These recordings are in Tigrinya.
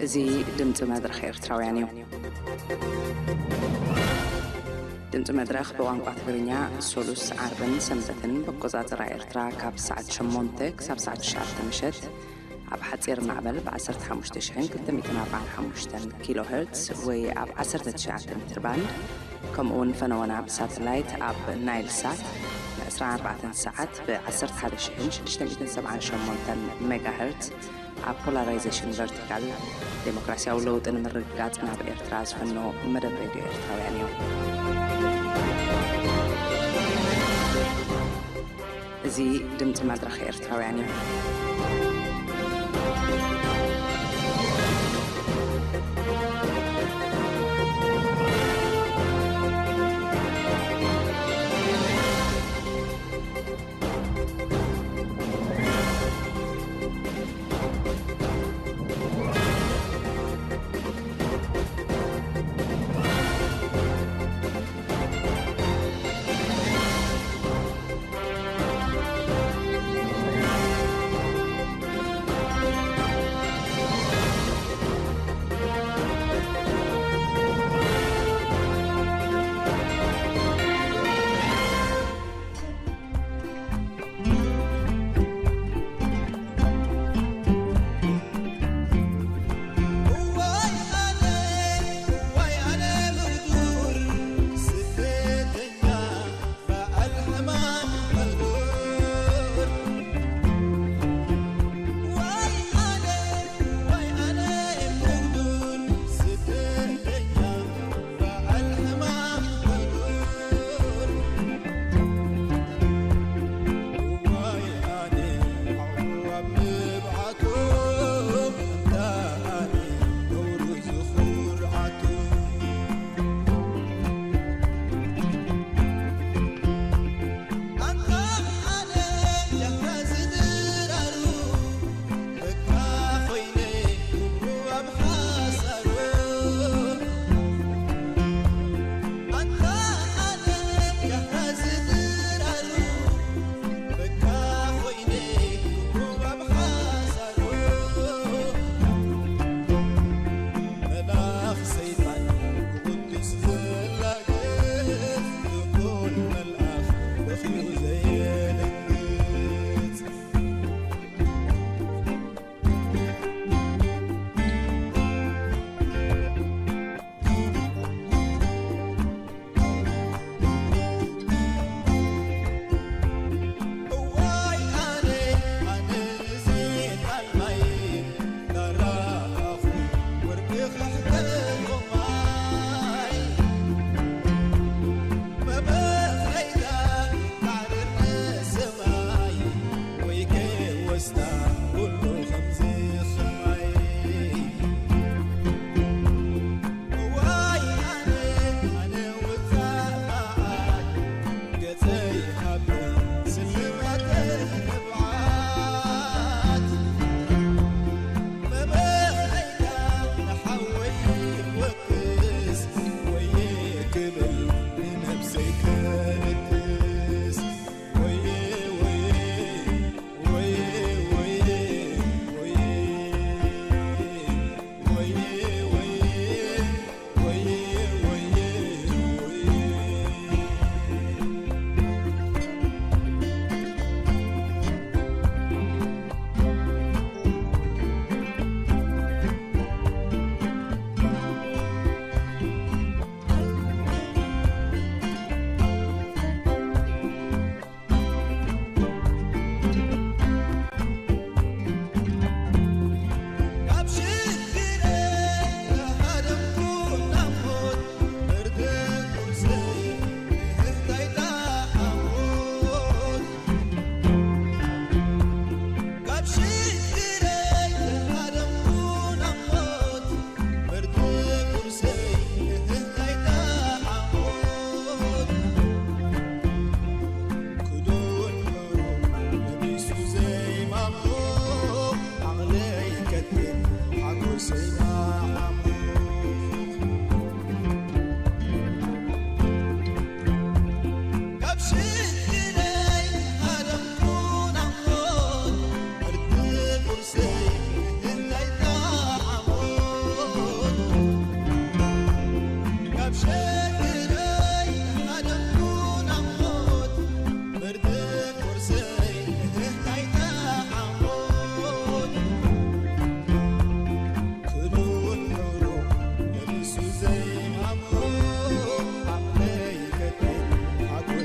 እዚ ድምፂ መድረኽ ኤርትራውያን እዩ። ድምፂ መድረኽ ብቋንቋ ትግርኛ ሶሉስ፣ ዓርብን ሰንበትን ብኣቆፃፅራ ኤርትራ ካብ ሰዓት ሸሞንተ ክሳብ ሰዓት ትሽዓተ ምሸት ኣብ ሓፂር ማዕበል ብ ዓሰርተ ሓሙሽተ ሽሕን ክልተ ሚእትን ኣርባዓን ሓሙሽተን ኪሎ ሄርትስ ወይ ኣብ ዓሰርተ ትሽዓተ ሜትር ባንድ፣ ከምኡ እውን ፈነወና ብሳተላይት ኣብ ናይል ሳት ን ዕስራን ኣርባዕተን ሰዓት ብ ዓሰርተ ሓደ ሽሕን ሽዱሽተ ሚእትን ሰብዓን ሸሞንተን ሜጋ ሄርትስ ኣብ ፖላራይዜሽን ቨርቲካል፣ ዴሞክራሲያዊ ለውጢ ንምርግጋጽ ናብ ኤርትራ ዝፈኖ መደብ ሬድዮ ኤርትራውያን እዩ። እዚ ድምጺ መድረኽ ኤርትራውያን እዩ።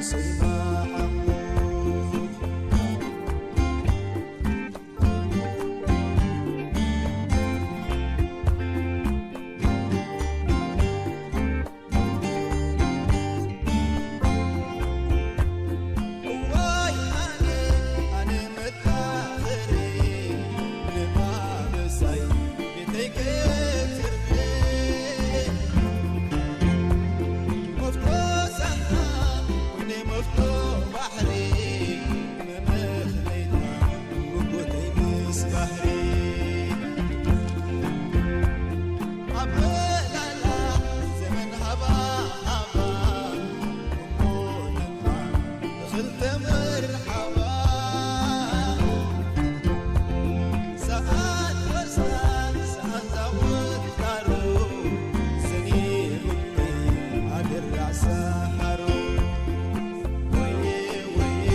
ሰይማ ሓሙስ። እዋይ ኣነ፣ ኣነ መታኸሪ ንኣበሳይ ቤተይ ከትርፌ። መፍቶ ሳንታ ወይኔ መፍቶ ባሕሪ መመኽነይታ ምጎተይ ምስ ባሕሪ። ኣብ በላላ ዘመን ሃባ ሃባ እሞ ድማ ንኽልተ መርሓባ። ሰዓት ወስዳ ሰዓት ዛወት ካሩ ሰኒቑኒ ኣደራዕ ሰሓሩ። ወየ ወየ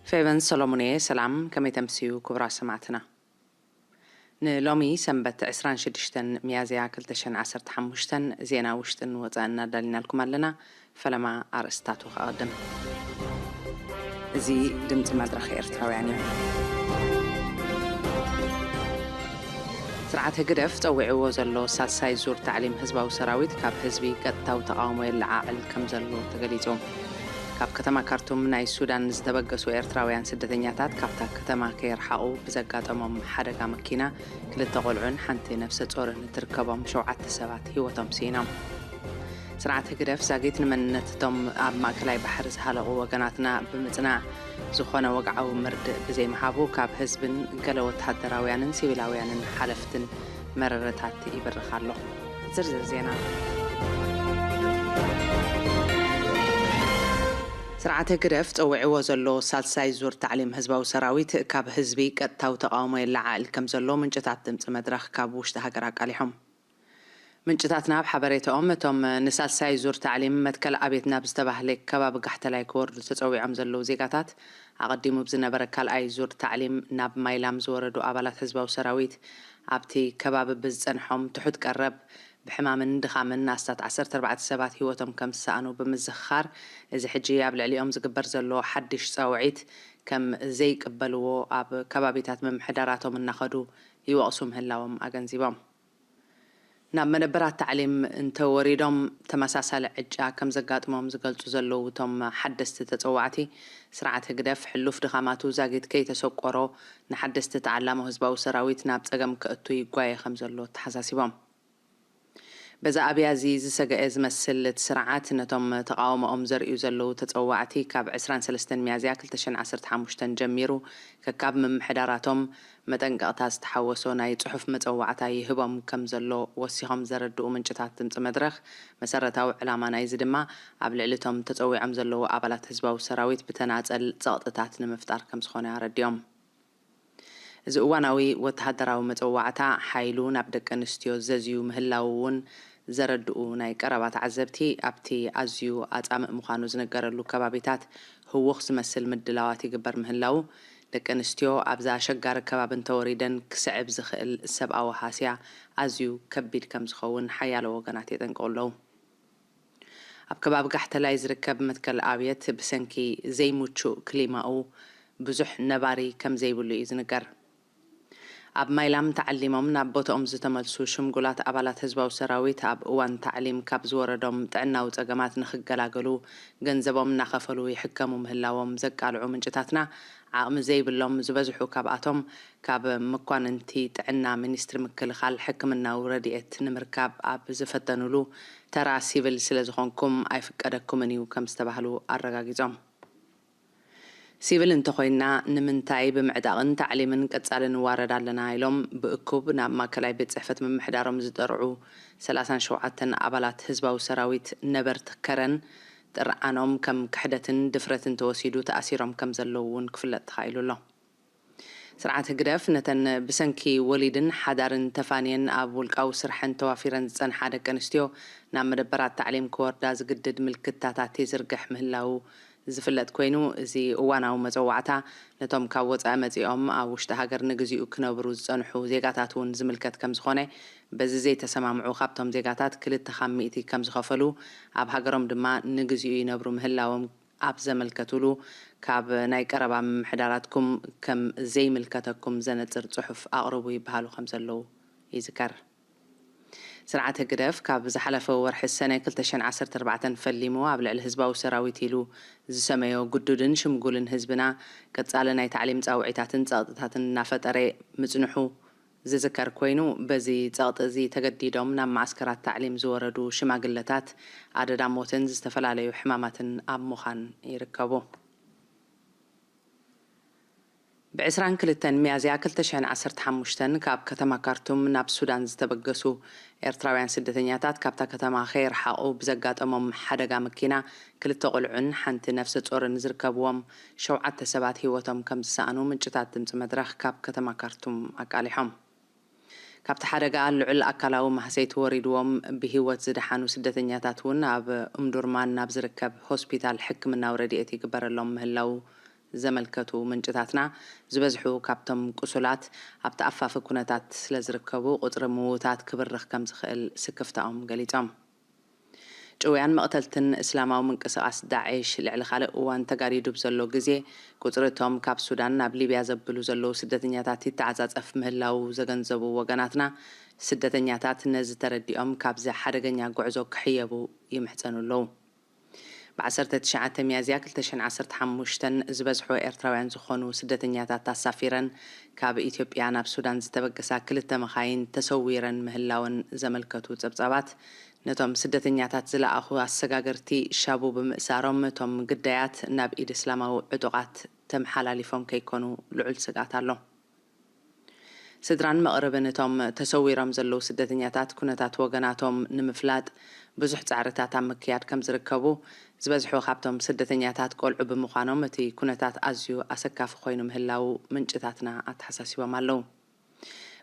ፌቨን ሰሎሞን እየ። ሰላም፣ ከመይ ተምስዩ ክቡራት ሰማዕትና? ንሎሚ ሰንበት ዕስራን ሽዱሽተን ሚያዝያ ክልተ ሽሕን ዓሰርተ ሓሙሽተን ዜና ውሽጥን ወጻእን ኣዳሊናልኩም ኣለና። ፈለማ ኣርእስታቱ ከቐድም። እዚ ድምፂ መድረኽ ኤርትራውያን እዩ። ስርዓት ህግደፍ ጸዊዕዎ ዘሎ ሳልሳይ ዙር ታዕሊም ህዝባዊ ሰራዊት ካብ ህዝቢ ቀጥታዊ ተቓውሞ የለዓዕል ከም ዘሎ ተገሊጹ። ካብ ከተማ ካርቱም ናይ ሱዳን ዝተበገሱ ኤርትራውያን ስደተኛታት ካብታ ከተማ ከየርሓቑ ብዘጋጠሞም ሓደጋ መኪና ክልተ ቆልዑን ሓንቲ ነፍሰ ጾርን እንትርከቦም ሸውዓተ ሰባት ህይወቶም ስኢኖም። ስርዓት ህግደፍ ዛጊት ንመንነትቶም ኣብ ማእከላይ ባሕሪ ዝሃለቑ ወገናትና ብምጽናዕ ዝኾነ ወግዓዊ መርድእ ብዘይምሃቡ ካብ ህዝብን ገለ ወተሃደራውያንን ሲቪላውያንን ሓለፍትን መረረታት ይብርኽ ኣሎ። ዝርዝር ዜና። ስርዓት ህግደፍ ጸዊዕዎ ዘሎ ሳልሳይ ዙር ታዕሊም ህዝባዊ ሰራዊት ካብ ህዝቢ ቀጥታዊ ተቓውሞ የለዓዕል ከም ዘሎ ምንጭታት ድምፂ መድረኽ ካብ ውሽጢ ሃገር ኣቃሊሖም። ምንጭታትና ኣብ ሓበሬታኦም፣ እቶም ንሳልሳይ ዙር ታዕሊም መትከል ኣቤት ናብ ዝተባህለ ከባቢ ጋሕተላይ ክወርዱ ተጸዊዖም ዘለዉ ዜጋታት፣ ኣቐዲሙ ብዝነበረ ካልኣይ ዙር ታዕሊም ናብ ማይላም ዝወረዱ ኣባላት ህዝባዊ ሰራዊት፣ ኣብቲ ከባቢ ብዝጸንሖም ትሑት ቀረብ ብሕማምን ድኻምን ኣስታት ዓሰርተ ኣርባዕተ ሰባት ህይወቶም ከም ዝሰኣኑ ብምዝኽኻር፣ እዚ ሕጂ ኣብ ልዕሊኦም ዝግበር ዘሎ ሓድሽ ጻውዒት ከም ዘይቅበልዎ ኣብ ከባቢታት ምምሕዳራቶም እናኸዱ ይወቕሱ ምህላዎም ኣገንዚቦም። ናብ መደበራት ታዕሊም እንተወሪዶም ተመሳሳሊ ዕጫ ከም ዘጋጥሞም ዝገልጹ ዘለዉ እቶም ሓደስቲ ተጸዋዕቲ፣ ስርዓት ህግደፍ ሕሉፍ ድኻማቱ ዛጊት ከይተሰቆሮ ንሓደስቲ ተዓላሞ ህዝባዊ ሰራዊት ናብ ጸገም ከእቱ ይጓየ ከም ዘሎ ተሓሳሲቦም። በዚ ኣብያ እዚ ዝሰገአ ዝመስል እቲ ስርዓት ነቶም ተቓውሞኦም ዘርእዩ ዘለዉ ተጸዋዕቲ ካብ ዕስራን ሰለስተን ሚያዝያ ክልተ ሽሕን ዓሰርተ ሓሙሽተን ጀሚሩ ከካብ ምምሕዳራቶም መጠንቀቕታ ዝተሓወሶ ናይ ጽሑፍ መጸዋዕታ ይህቦም ከም ዘሎ ወሲኾም ዘረድኡ ምንጭታት ድምጺ መድረኽ፣ መሰረታዊ ዕላማ ናይዚ ድማ ኣብ ልዕሊ እቶም ተጸዊዖም ዘለዉ ኣባላት ህዝባዊ ሰራዊት ብተናጸል ጸቕጥታት ንምፍጣር ከም ዝኾነ ኣረዲኦም። እዚ እዋናዊ ወተሃደራዊ መጸዋዕታ ሓይሉ ናብ ደቂ ኣንስትዮ ዘዝዩ ምህላዉ እውን ዘረድኡ ናይ ቀረባ ተዓዘብቲ፣ ኣብቲ ኣዝዩ ኣጻምእ ምዃኑ ዝነገረሉ ከባቢታት ህዉኽ ዝመስል ምድላዋት ይግበር ምህላዉ፣ ደቂ ኣንስትዮ ኣብዛ ኣሸጋሪ ከባቢ እንተወሪደን ክስዕብ ዝኽእል ሰብኣዊ ሃስያ ኣዝዩ ከቢድ ከም ዝኸውን ሓያሎ ወገናት የጠንቅቑ ኣለዉ። ኣብ ከባቢ ጋሕተላይ ዝርከብ መትከል ኣብየት ብሰንኪ ዘይምቹእ ክሊማኡ ብዙሕ ነባሪ ከም ዘይብሉ እዩ ዝንገር። ኣብ ማይላም ተዓሊሞም ናብ ቦታኦም ዝተመልሱ ሽምጉላት ኣባላት ህዝባዊ ሰራዊት ኣብ እዋን ታዕሊም ካብ ዝወረዶም ጥዕናዊ ጸገማት ንኽገላገሉ ገንዘቦም እናኸፈሉ ይሕከሙ ምህላዎም ዘቃልዑ ምንጭታትና፣ ዓቕሚ ዘይብሎም ዝበዝሑ ካብኣቶም ካብ መኳንንቲ ጥዕና ሚኒስትሪ ምክልኻል ሕክምናዊ ረድኤት ንምርካብ ኣብ ዝፈተኑሉ፣ ተራ ሲቪል ስለ ዝኾንኩም ኣይፍቀደኩምን እዩ ከም ዝተባህሉ ኣረጋጊጾም። ሲቪል እንተኾይንና ንምንታይ ብምዕጣቕን ታዕሊምን ቀጻሊ ንዋረድ ኣለና ኢሎም ብእኩብ ናብ ማእከላይ ቤት ጽሕፈት ምምሕዳሮም ዝጠርዑ ሰላሳን ሸውዓተን ኣባላት ህዝባዊ ሰራዊት ነበርቲ ከረን ጥርዓኖም ከም ክሕደትን ድፍረትን ተወሲዱ ተኣሲሮም ከም ዘለዉ እውን ክፍለጥ ተኻኢሉ ኣሎ። ስርዓት ህግደፍ ነተን ብሰንኪ ወሊድን ሓዳርን ተፋንየን ኣብ ውልቃዊ ስርሐን ተዋፊረን ዝጸንሓ ደቂ ኣንስትዮ ናብ መደበራት ታዕሊም ክወርዳ ዝግድድ ምልክታታት ይዝርግሕ ምህላዉ ዝፍለጥ ኮይኑ፣ እዚ እዋናዊ መጸዋዕታ ነቶም ካብ ወጻኢ መጺኦም ኣብ ውሽጢ ሃገር ንግዚኡ ክነብሩ ዝጸንሑ ዜጋታት እውን ዝምልከት ከም ዝኾነ፣ በዚ ዘይተሰማምዑ ካብቶም ዜጋታት ክልተ ካብ ሚእቲ ከም ዝኸፈሉ፣ ኣብ ሃገሮም ድማ ንግዚኡ ይነብሩ ምህላዎም ኣብ ዘመልከቱሉ፣ ካብ ናይ ቀረባ ምምሕዳራትኩም ከም ዘይምልከተኩም ዘነጽር ጽሑፍ ኣቕርቡ ይበሃሉ ከም ዘለዉ ይዝከር። ስርዓት ህግደፍ ካብ ዝሓለፈ ወርሒ ሰነ ክልተ ሽሕን ዓሰርተ ኣርባዕተን ፈሊሙ ኣብ ልዕሊ ህዝባዊ ሰራዊት ኢሉ ዝሰመዮ ግዱድን ሽምጉልን ህዝብና ቀጻሊ ናይ ታዕሊም ጻውዒታትን ጸቕጥታትን እናፈጠረ ምጽንሑ ዝዝከር ኮይኑ፣ በዚ ጸቕጢ እዚ ተገዲዶም ናብ መዓስከራት ታዕሊም ዝወረዱ ሽማግለታት ኣደዳ ሞትን ዝተፈላለዩ ሕማማትን ኣብ ምዃን ይርከቡ። ብዕስራን ክልተን ሚያዝያ ክልተ ሽሕን ዓሰርተ ሓሙሽተን ካብ ከተማ ካርቱም ናብ ሱዳን ዝተበገሱ ኤርትራውያን ስደተኛታት ካብታ ከተማ ከይረሓቑ ብዘጋጠሞም ሓደጋ መኪና ክልተ ቆልዑን ሓንቲ ነፍሰ ጾርን ዝርከብዎም ሸውዓተ ሰባት ህይወቶም ከም ዝሰኣኑ ምንጭታት ድምጺ መድረኽ ካብ ከተማ ካርቱም ኣቃሊሖም። ካብቲ ሓደጋ ልዑል ኣካላዊ ማህሰይቲ ወሪድዎም ብህይወት ዝደሓኑ ስደተኛታት እውን ኣብ እምዱርማን ናብ ዝርከብ ሆስፒታል ሕክምናዊ ረድኤት ይግበረሎም ምህላዉ ዘመልከቱ ምንጭታትና፣ ዝበዝሑ ካብቶም ቁሱላት ኣብቲ ኣፋፊ ኩነታት ስለ ዝርከቡ ቁጽሪ ምዉታት ክብርኽ ከም ዝኽእል ስክፍታኦም ገሊጾም። ጭውያን መቕተልትን እስላማዊ ምንቅስቓስ ዳዕሽ ልዕሊ ካልእ እዋን ተጋዲዱ ብዘሎ ግዜ፣ ቁጽሪ እቶም ካብ ሱዳን ናብ ሊብያ ዘብሉ ዘለዉ ስደተኛታት ይተዓጻጸፍ ምህላዉ ዘገንዘቡ ወገናትና፣ ስደተኛታት ነዚ ተረዲኦም ካብዚ ሓደገኛ ጉዕዞ ክሕየቡ ይምሕጸኑ ኣለዉ። ብ ዓሰርተ ትሽዓተ ሚያዝያ ክልተ ሽሕን ዓሰርተ ሓሙሽተን ዝበዝሑ ኤርትራውያን ዝኾኑ ስደተኛታት ኣሳፊረን ካብ ኢትዮጵያ ናብ ሱዳን ዝተበገሳ ክልተ መኻይን ተሰዊረን ምህላወን ዘመልከቱ ጸብጻባት፣ ነቶም ስደተኛታት ዝለኣኹ ኣሰጋገርቲ ሻቡ ብምእሳሮም፣ እቶም ግዳያት ናብ ኢድ እስላማዊ ዕጡቓት ተመሓላሊፎም ከይኮኑ ልዑል ስግኣት ኣሎ። ስድራን መቕርብን እቶም ተሰዊሮም ዘለዉ ስደተኛታት ኩነታት ወገናቶም ንምፍላጥ ብዙሕ ጻዕርታት ኣብ ምክያድ ከም ዝርከቡ፣ ዝበዝሑ ካብቶም ስደተኛታት ቆልዑ ብምዃኖም እቲ ኩነታት ኣዝዩ ኣሰካፊ ኮይኑ ምህላዉ ምንጭታትና ኣተሓሳሲቦም ኣለዉ።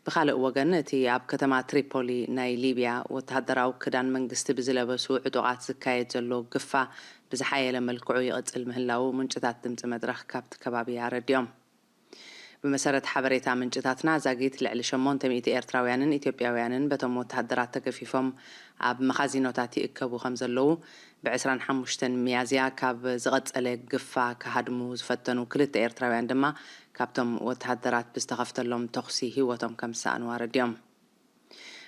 ብኻልእ ወገን፣ እቲ ኣብ ከተማ ትሪፖሊ ናይ ሊብያ ወተሃደራዊ ክዳን መንግስቲ ብዝለበሱ ዕጡቓት ዝካየድ ዘሎ ግፋ ብዝሓየለ መልክዑ ይቕጽል ምህላዉ ምንጭታት ድምጺ መድረኽ ካብቲ ከባቢ ኣረዲኦም። ብመሰረት ሓበሬታ ምንጭታትና፣ ዛጊት ልዕሊ ሸሞንተ ሚእቲ ኤርትራውያንን ኢትዮጵያውያንን በቶም ወተሃደራት ተገፊፎም ኣብ መኻዚኖታት ይእከቡ ከም ዘለዉ፣ ብ ዕስራን ሓሙሽተን ሚያዝያ ካብ ዝቐጸለ ግፋ ክሃድሙ ዝፈተኑ ክልተ ኤርትራውያን ድማ ካብቶም ወተሃደራት ብዝተኸፍተሎም ተኹሲ ህይወቶም ከም ዝሰኣኑ ኣረዲኦም።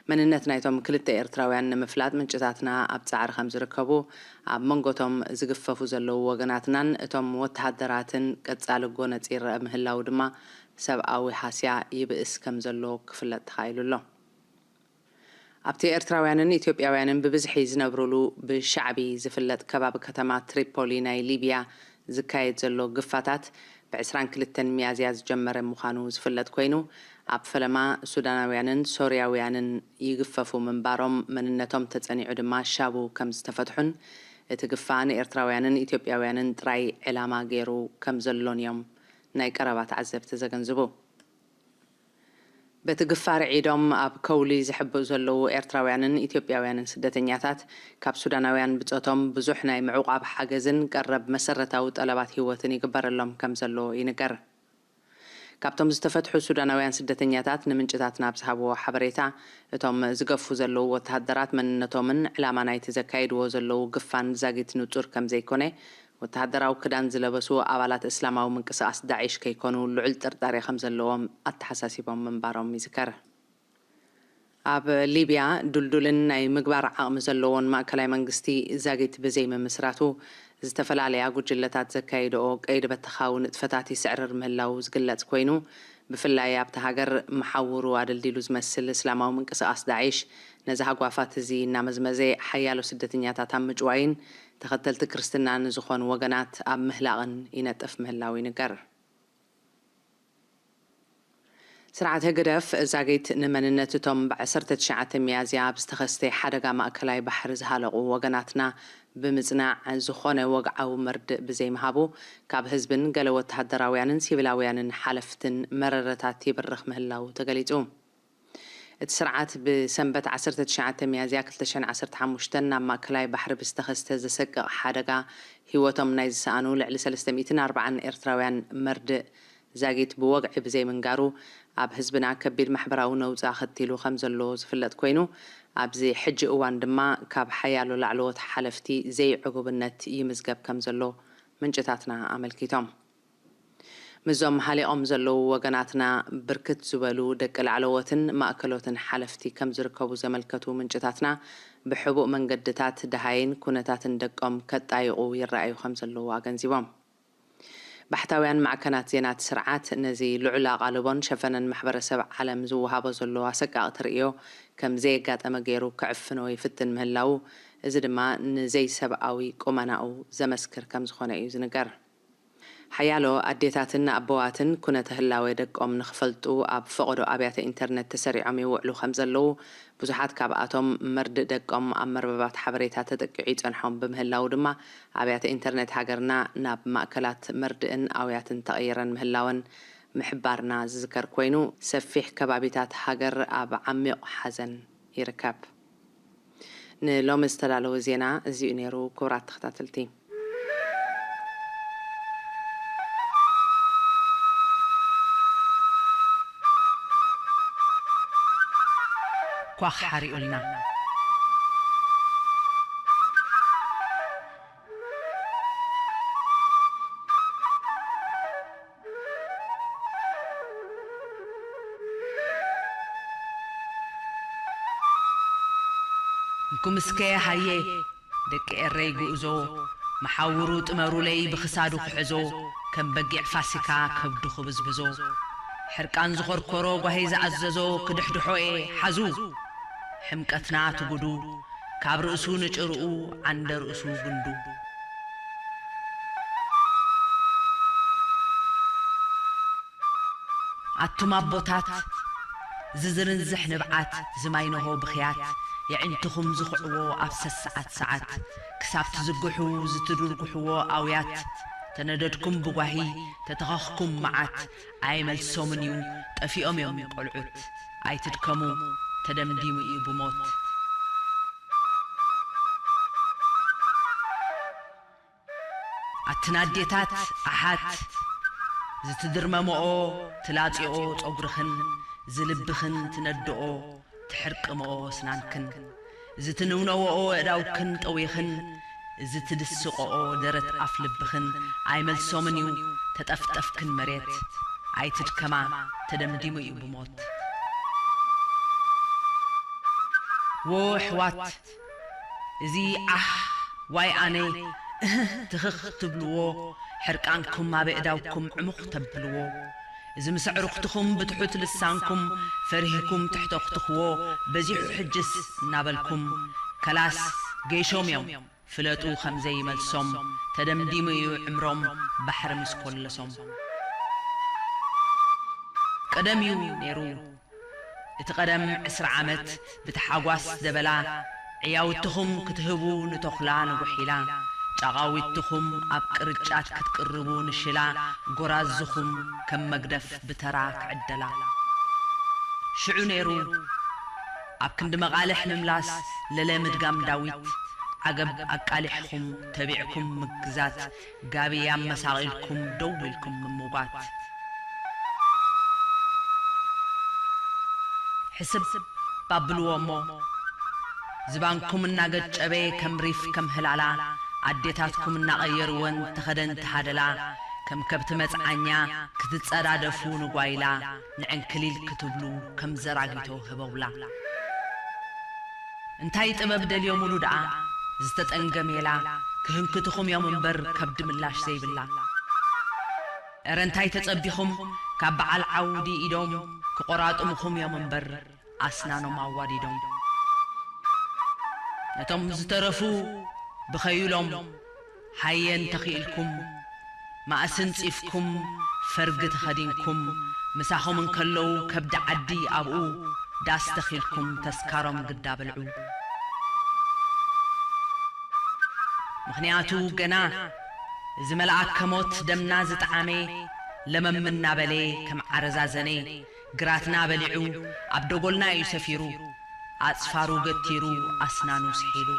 መንነት ናይቶም ክልተ ኤርትራውያን ንምፍላጥ ምንጭታትና ኣብ ጻዕሪ ከም ዝርከቡ፣ ኣብ መንጎቶም ዝግፈፉ ዘለዉ ወገናትናን እቶም ወተሃደራትን ቀጻሊ ጎነጽ ይረአ ምህላዉ ድማ ሰብኣዊ ሃስያ ይብእስ ከም ዘሎ ክፍለጥ ተኻኢሉ ኣሎ። ኣብቲ ኤርትራውያንን ኢትዮጵያውያንን ብብዝሒ ዝነብሩሉ ብሻዕቢ ዝፍለጥ ከባቢ ከተማ ትሪፖሊ ናይ ሊብያ ዝካየድ ዘሎ ግፋታት ብ ዕስራን ክልተን ሚያዝያ ዝጀመረ ምዃኑ ዝፍለጥ ኮይኑ፣ ኣብ ፈለማ ሱዳናውያንን ሶርያውያንን ይግፈፉ ምንባሮም፣ መንነቶም ተጸኒዑ ድማ ሻቡ ከም ዝተፈትሑን እቲ ግፋ ንኤርትራውያንን ኢትዮጵያውያንን ጥራይ ዕላማ ገይሩ ከም ዘሎን እዮም ናይ ቀረባ ተዓዘብቲ ዘገንዝቡ። በቲ ግፋ ርዒዶም ኣብ ከውሊ ዝሕብኡ ዘለዉ ኤርትራውያንን ኢትዮጵያውያንን ስደተኛታት፣ ካብ ሱዳናውያን ብጾቶም ብዙሕ ናይ ምዕቋብ ሓገዝን ቀረብ መሰረታዊ ጠለባት ህይወትን ይግበረሎም ከም ዘሎ ይንገር። ካብቶም ዝተፈትሑ ሱዳናውያን ስደተኛታት ንምንጭታትና ኣብ ዝሃብዎ ሓበሬታ፣ እቶም ዝገፉ ዘለዉ ወተሃደራት መንነቶምን ዕላማ ናይቲ ዘካይድዎ ዘለዉ ግፋን ዛጊት ንጹር ከም ዘይኮነ፣ ወተሃደራዊ ክዳን ዝለበሱ ኣባላት እስላማዊ ምንቅስቓስ ዳዒሽ ከይኮኑ ልዑል ጥርጣሬ ከም ዘለዎም ኣተሓሳሲቦም ምንባሮም ይዝከር። ኣብ ሊብያ ድልዱልን ናይ ምግባር ዓቕሚ ዘለዎን ማእከላይ መንግስቲ ዛጊት ብዘይምምስራቱ ዝተፈላለያ ጉጅለታት ዘካይድኦ ቀይዲ በተኻዊ ንጥፈታት ይስዕርር ምህላዉ ዝግለጽ ኮይኑ፣ ብፍላይ ኣብታ ሃገር መሓውሩ ኣደልዲሉ ዝመስል እስላማዊ ምንቅስቓስ ዳዒሽ ነዚ ሃጓፋት እዚ እናመዝመዘ ሓያሎ ስደተኛታት ኣብ ምጭዋይን ተኸተልቲ ክርስትና ንዝኾኑ ወገናት ኣብ ምህላቕን ይነጥፍ ምህላዉ ይንገር። ስርዓት ህግደፍ ዛጊት ንመንነት እቶም ብ ዓሰርተ ትሽዓተ ሚያዝያ ኣብ ዝተኸስተ ሓደጋ ማእከላይ ባሕሪ ዝሃለቑ ወገናትና ብምጽናዕ፣ ዝኾነ ወግዓዊ መርድእ ብዘይምሃቡ፣ ካብ ህዝብን ገለ ወተሃደራውያንን ሲቪላውያንን ሓለፍትን መረረታት ይብርኽ ምህላዉ ተገሊጹ። እቲ ስርዓት ብሰንበት ዓሰርተ ትሽዓተ ሚያዝያ ክልተ ሽሕን ዓሰርተ ሓሙሽተን ናብ ማእከላይ ባሕሪ ብዝተኸስተ ዘሰቅቕ ሓደጋ ህይወቶም ናይ ዝሰኣኑ ልዕሊ ሰለስተ ሚእትን ኣርባዓን ኤርትራውያን መርድእ ዛጊት ብወግዒ ብዘይምንጋሩ፣ ኣብ ህዝብና ከቢድ ማሕበራዊ ነውጺ ኣኸቲሉ ከም ዘሎ ዝፍለጥ ኮይኑ፣ ኣብዚ ሕጂ እዋን ድማ ካብ ሓያሎ ላዕለዎት ሓለፍቲ ዘይዕጉብነት ይምዝገብ ከም ዘሎ ምንጭታትና ኣመልኪቶም። ምስዞም ሃሊቖም ዘለዉ ወገናትና ብርክት ዝበሉ ደቂ ላዕለዎትን ማእከሎትን ሓለፍቲ ከም ዝርከቡ ዘመልከቱ ምንጭታትና፣ ብሕቡእ መንገድታት ደሃይን ኩነታትን ደቆም ከጣይቑ ይረኣዩ ከም ዘለዉ ኣገንዚቦም። ባሕታውያን ማዕከናት ዜና እቲ ስርዓት ነዚ ልዑል ኣቓልቦን ሸፈነን ማሕበረሰብ ዓለም ዝወሃቦ ዘሎ ኣሰቃቒ ተርእዮ ከም ዘየጋጠመ ገይሩ ክዕፍኖ ይፍትን ምህላዉ፣ እዚ ድማ ንዘይሰብኣዊ ቁመናኡ ዘመስክር ከም ዝኾነ እዩ ዝንገር። ሓያሎ ኣዴታትን ኣቦዋትን ኩነተ ህላዌ ደቆም ንኽፈልጡ ኣብ ፈቐዶ ኣብያተ ኢንተርነት ተሰሪዖም ይውዕሉ ከም ዘለዉ፣ ብዙሓት ካብኣቶም መርድእ ደቆም ኣብ መርበባት ሓበሬታ ተጠቂዑ ይጸንሖም ብምህላዉ ድማ፣ ኣብያተ ኢንተርነት ሃገርና ናብ ማእከላት መርድእን ኣውያትን ተቐይረን ምህላወን ምሕባርና ዝዝከር ኮይኑ፣ ሰፊሕ ከባቢታት ሃገር ኣብ ዓሚቕ ሓዘን ይርከብ። ንሎሚ ዝተዳለወ ዜና እዚ'ዩ ነይሩ፣ ክቡራት ተኸታተልቲ። ኳኽ ሓሪኡልና። እንኩም እስከ ሃየ ደቂ ኤረይ ጉእዞ፣ መሓውሩ ጥመሩለይ ብኽሳዱ ክሕዞ፣ ከም በጊዕ ፋሲካ ከብዱ ክብዝብዞ። ሕርቃን ዝኾርኮሮ ጓሂ ዝኣዘዞ ክድሕድሖ እየ ሓዙ። ሕምቀትና ትጉዱ፣ ካብ ርእሱ ንጭርኡ ዓንደ ርእሱ ጉንዱ። ኣቱም ኣቦታት፣ ዝዝርንዝሕ ንብዓት፣ ዝማይነሆ ብኽያት፣ የዒንትኹም ዝኹዕዎ ኣብ ሰሰዓት ሰዓት፣ ክሳብ ትዝግሑ ዝትድርጉሕዎ ኣውያት፣ ተነደድኩም ብጓሂ፣ ተተኸኽኩም መዓት፣ ኣይመልሶምን እዩ፣ ጠፊኦም እዮም ቆልዑት። ኣይትድከሙ፣ ተደምዲሙ እዩ ብሞት። ኣትን ኣዴታት ኣሓት፣ ዝትድርመምኦ ትላጽኦ ጸጉርኽን፣ ዝልብኽን ትነድኦ ትሕርቅምኦ ስናንክን፣ ዝትንውነውኦ ኣእዳውክን ጠዊኽን፣ ዝትድስቆኦ ደረት ኣፍ ልብኽን ኣይመልሶምን እዩ። ተጠፍጠፍክን መሬት ኣይትድከማ፣ ተደምዲሙ እዩ ብሞት። ዎ ኣሕዋት፣ እዚ ዓህ ዋይ ኣነ እህህ ትኽኽ ትብልዎ፣ ሕርቃንኩም ኣብ ኣእዳውኩም ዕሙኽ ተብልዎ፣ እዚ ምስ ኣዕሩኽትኹም ብትሑት ልሳንኩም ፈሪህኩም ተሕተኹትኽዎ በዚሑ ሕጅስ እናበልኩም፣ ከላስ ገይሾም እዮም ፍለጡ ከም ዘይመልሶም፣ ተደምዲሙ እዩ ዕምሮም ባሕሪ ምስ ኮለሶም። ቀደም እዩ ነይሩ እቲ ቀደም ዕስራ ዓመት ብታሓጓስ ደበላ፣ ዕያውትኹም ክትህቡ ንተኹላ ንጉሒላ፣ ጫቓዊትኹም ኣብ ቅርጫት ክትቅርቡ ንሽላ፣ ጎራዝኹም ከም መግደፍ ብተራ ክዕደላ። ሽዑ ነይሩ ኣብ ክንዲ መቓልሕ ምምላስ ለለ ምድጋም ዳዊት፣ ዓገብ ኣቃሊሕኹም ተቢዕኩም ምግዛት፣ ጋቢ ኣመሳቒልኩም ደው ኢልኩም ምምጓት። ሕስብ ባብልዎ እሞ፣ ዝባንኩም እናገጨበ ከም ሪፍ ከም ህላላ፣ ኣዴታትኩም እናቐየርወን ተኸደን ተሃደላ፣ ከም ከብቲ መጽዓኛ ክትጸዳደፉ ንጓይላ፣ ንዕንክሊል ክትብሉ ከም ዘራጊቶ ህበውላ። እንታይ ጥበብ ደልዮምሉ ደኣ ዝተጠንገ ሜላ፣ ክህንክትኹም እዮም እምበር ከብዲ ምላሽ ዘይብላ። እረ እንታይ ተጸቢኹም ካብ በዓል ዓውዲ ኢዶም ክቆራጥምኹም እዮም እምበር ኣስናኖም ኣዋዲዶም። ነቶም ዝተረፉ ብኸዩሎም ሃየ እንተኽኢልኩም ማእሲ እንጺፍኩም ፈርጊ ተኸዲንኩም ምሳኹም እንከለዉ ከብዲ ዓዲ ኣብኡ ዳስ ተኺልኩም ተስካሮም ግዳ በልዑ። ምኽንያቱ ገና እዚ መልኣከ ሞት ደምና ዝጠዓመ ለመም እናበለ ከም ዓረዛዘነ ግራትና በሊዑ ኣብ ደጎልና እዩ ሰፊሩ ኣጽፋሩ ገቲሩ ኣስናኑ ስሒሉ።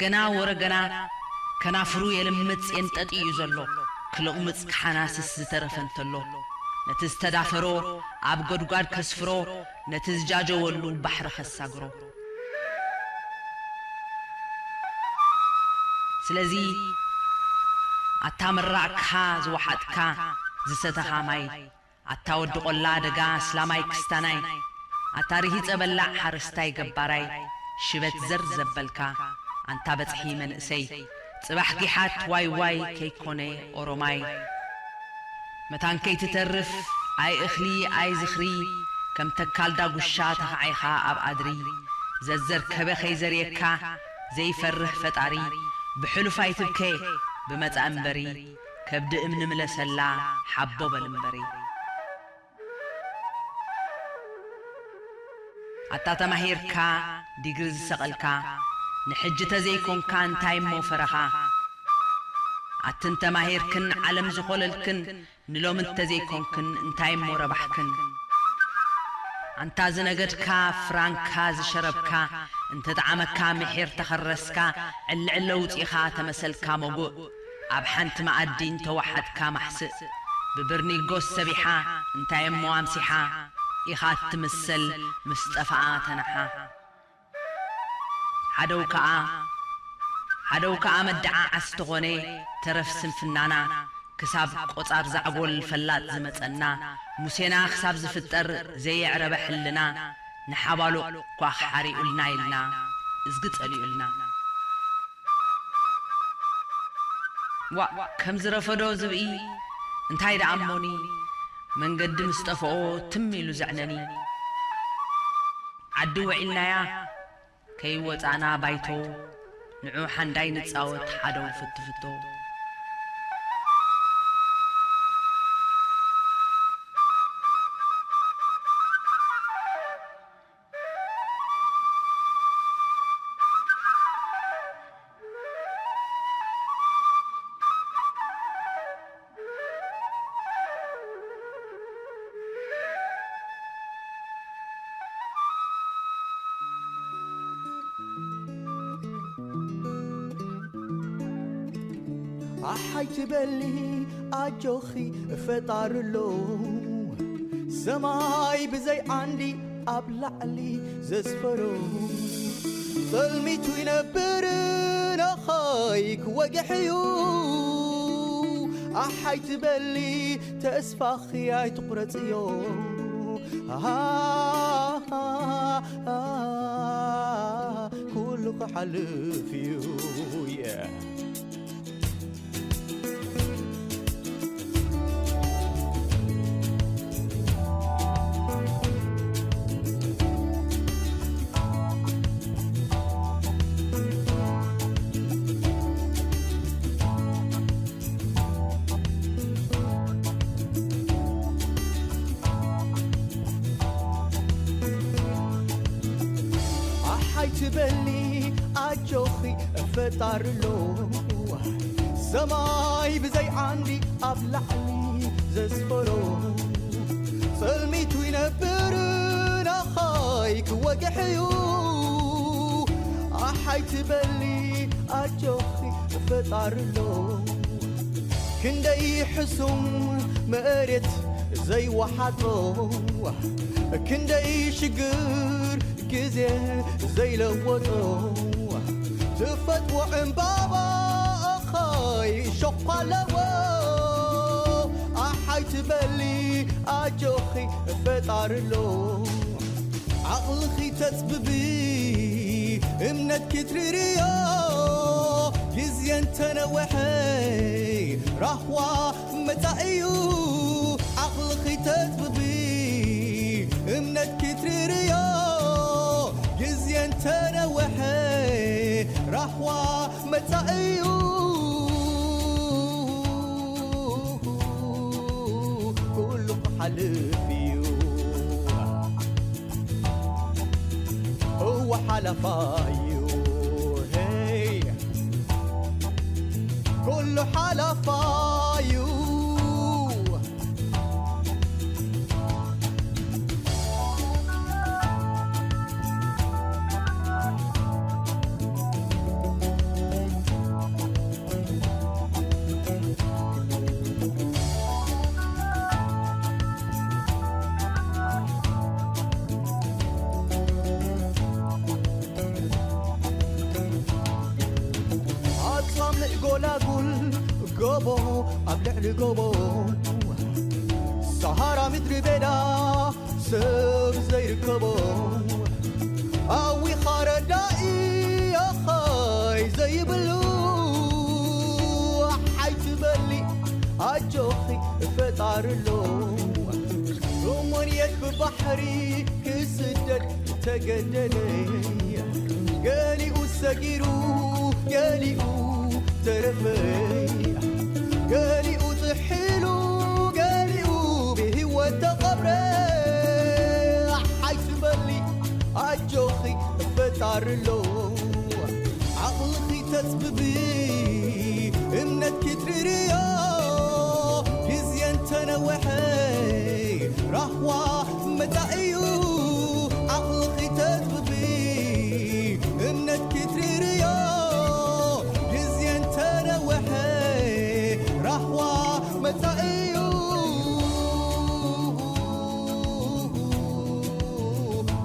ገና ወረ ገና ከናፍሩ የልምጽ የንጠጢ እዩ ዘሎ ክልቕምጽ ክሓናስስ ዝተረፈ እንተሎ ነቲ ዝተዳፈሮ ኣብ ጎድጓድ ከስፍሮ ነቲ ዝጃጀወሉ ባሕሪ ከሳግሮ። ስለዚ ኣታ መራቕካ ዝወሓጥካ ዝሰተኻ ማይ ኣታ ወዲ ቆላ ደጋ ኣስላማይ ክስታናይ ኣታ ርሂጸ በላዕ ሓረስታይ ገባራይ ሽበት ዘር ዘበልካ ኣንታ በጽሒ መንእሰይ ጽባሕ ጊሓት ዋይ ዋይ ከይኮነ ኦሮማይ መታን ከይትተርፍ ኣይ እኽሊ ኣይ ዝኽሪ ከም ተካል ዳጉሻ ተኻዒኻ ኣብ ኣድሪ ዘዘርከበ ከይዘርየካ ዘይፈርህ ፈጣሪ ብሕሉፍ ኣይትብከ ብመጻ እምበሪ ከብዲ እምኒ ምለሰላ ሓቦ በል እምበሪ። ኣታ ተማሂርካ ዲግሪ ዝሰቐልካ ንሕጂ ተዘይኮንካ እንታይ እሞ ፈረኻ ኣትን ተማሂርክን ዓለም ዝኾለልክን ንሎሚ እንተዘይኮንክን እንታይ እሞ ረባሕክን ኣንታ ዝነገድካ ፍራንካ ዝሸረብካ እንተጠዓመካ ምሒር ተኸረስካ ዕልዕለ ውፂኻ ተመሰልካ መጉእ ኣብ ሓንቲ መኣዲ እንተወሓጥካ ማሕስእ ብብርኒጎስ ሰቢሓ እንታይ እሞ ኣምሲሓ ኢኻ እትምሰል ምስ ጠፍኣ ተናሓ ሓደው ከኣ ሓደው ከኣ መደዓዓስ ተኾነ ተረፍ ስንፍናና ክሳብ ቆጻር ዛዕጎል ፈላጥ ዝመጸና ሙሴና ክሳብ ዝፍጠር ዘየዕረበ ሕልና ንሓባሉ ኳኽ ሓሪኡልና ኢልና እዝጊ ጸሊኡልና። ዋእ ከም ዝረፈዶ ዝብኢ እንታይ ደኣ እሞኒ መንገዲ ምስ ጠፍኦ ትም ኢሉ ዘዕነኒ ዓዲ ውዒልናያ ከይወጻእና ባይቶ ንዑ ሓንዳይ ንጻወት ሓደው ፍትፍቶ። ኣሓይ ትበሊ ኣጆኺ ፈጣሪ ኣሎ፣ ሰማይ ብዘይ ዓንዲ ኣብ ላዕሊ ዘስፈሮ። ጸልሚቱ ይነብር ነኸይ ክወግሕ እዩ። ኣሓይ ትበሊ ተስፋኺ ኣይትቑረጽዮ። ኣሃ፣ ኩሉ ክሓልፍ እዩ። Yeah. ኣሓይ ትበሊ ኣጆኺ ፈጣሪ ኣሎ፣ ሰማይ ብዘይ ዓንዲ ኣብ ላዕሊ ዘስፈሮ። ጸልሚቱ ይነብር ናኻይ ክወግሕ እዩ። ኣሓይ ትበሊ ኣጆኺ ፈጣሪ ኣሎ፣ ክንደይ ሕሱም መሬት ዘይወሓጦ፣ ክንደይ ሽግር ግዜ ዘይለወጦ፣ ትፈጥዎ ዕምባባ ኣኻይ ሸኳ ኣለዎ። ኣሓይ ትበሊ ኣጆኺ ፈጣሪ ኣሎ። ዓቕልኺ ተጽብቢ እምነትኪ ትሪርዮ፣ ግዜ እንተነወሐ ራህዋ መጻኢዩ። ዓቕልኺ ተጽብቢ እምነትኪ ትሪርዮ፣ ግዜ እንተነወሐ ራህዋ መጻኢዩ። ኩሉ ክሓልፍ እዩ። እወ ሓላፋ እዩ። ሄይ፣ ኩሉ ሓላፋ እዩ። ኣጽላም ጎላጉል ጎቦ ኣብ ልዕሊ ጎቦ፣ ሰሃራ ምድሪ በዳ ሰብ ዘይርከቦ፣ ኣዊኻ ረዳኢ ኣኻይ ዘይብሉ፣ ሓይ ትበሊ ኣጆኺ ፈጣሪ ኣሎ። ሮሞንየት ብባሕሪ ክስደድ ተገደደ። ገሊኡ ሰጊሩ፣ ገሊኡ ተረፈ። ገሊኡ ጥሒሉ፣ ገሊኡ ብህይወት ተቐብረ። ሓይ ትበሊ ኣጆኺ ፈጣሪ ኣሎ። ዓቕልኺ ተጽብቢ እምነትኪ ትሪርዮ፣ ግዜ እንተነወሐ ራህዋ መጻኢዩ። ዓቕልኺ ተጽብቢ እምነትኪ ትሪርዮ፣ ግዜ እንተነወሐ ራህዋ መጻኢዩ።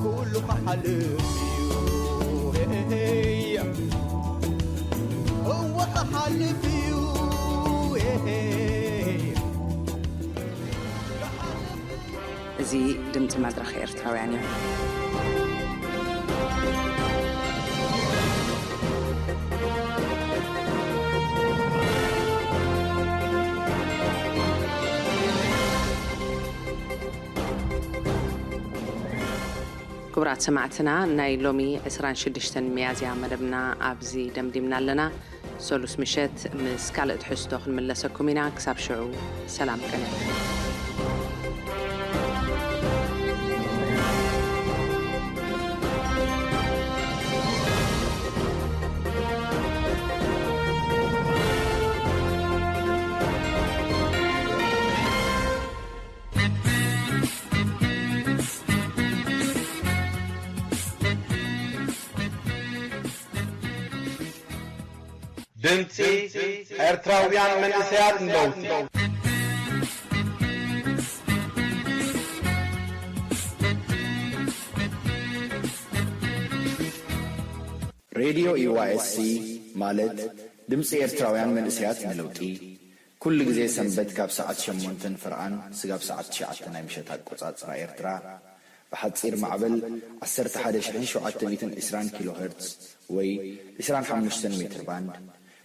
ኩሉ ክሓልፍ እዩ። ሄይ፣ እወ ክሓልፍ እዩ። ሄይ። እዚ ድምፂ መድረኽ ኤርትራውያን እዩ። ክቡራት ሰማዕትና፣ ናይ ሎሚ ዕስራን ሽዱሽተን ሚያዝያ መደብና ኣብዚ ደምዲምና ኣለና። ሰሉስ ምሸት ምስ ካልእ ትሕዝቶ ክንምለሰኩም ኢና። ክሳብ ሽዑ ሰላም ቅነ። ድምጺ ኤርትራውያን መንእሰያት ንለውጢ። ሬድዮ ዩ ዋይ ኤስ ሲ ማለት ድምፂ ኤርትራውያን መንእሰያት ንለውጢ፣ ኩሉ ግዜ ሰንበት ካብ ሰዓት ሸሞንተን ፍርቓን ስጋብ ሰዓት ትሽዓተ ናይ ምሸት ኣቆጻጽራ ኤርትራ፣ ብሓጺር ማዕበል ዓሰርተ ሓደ ሽሕን ሸውዓተ ሚእትን ዕስራን ኪሎ ሄርትዝ ወይ ዕስራን ሓሙሽተን ሜትር ባንድ፣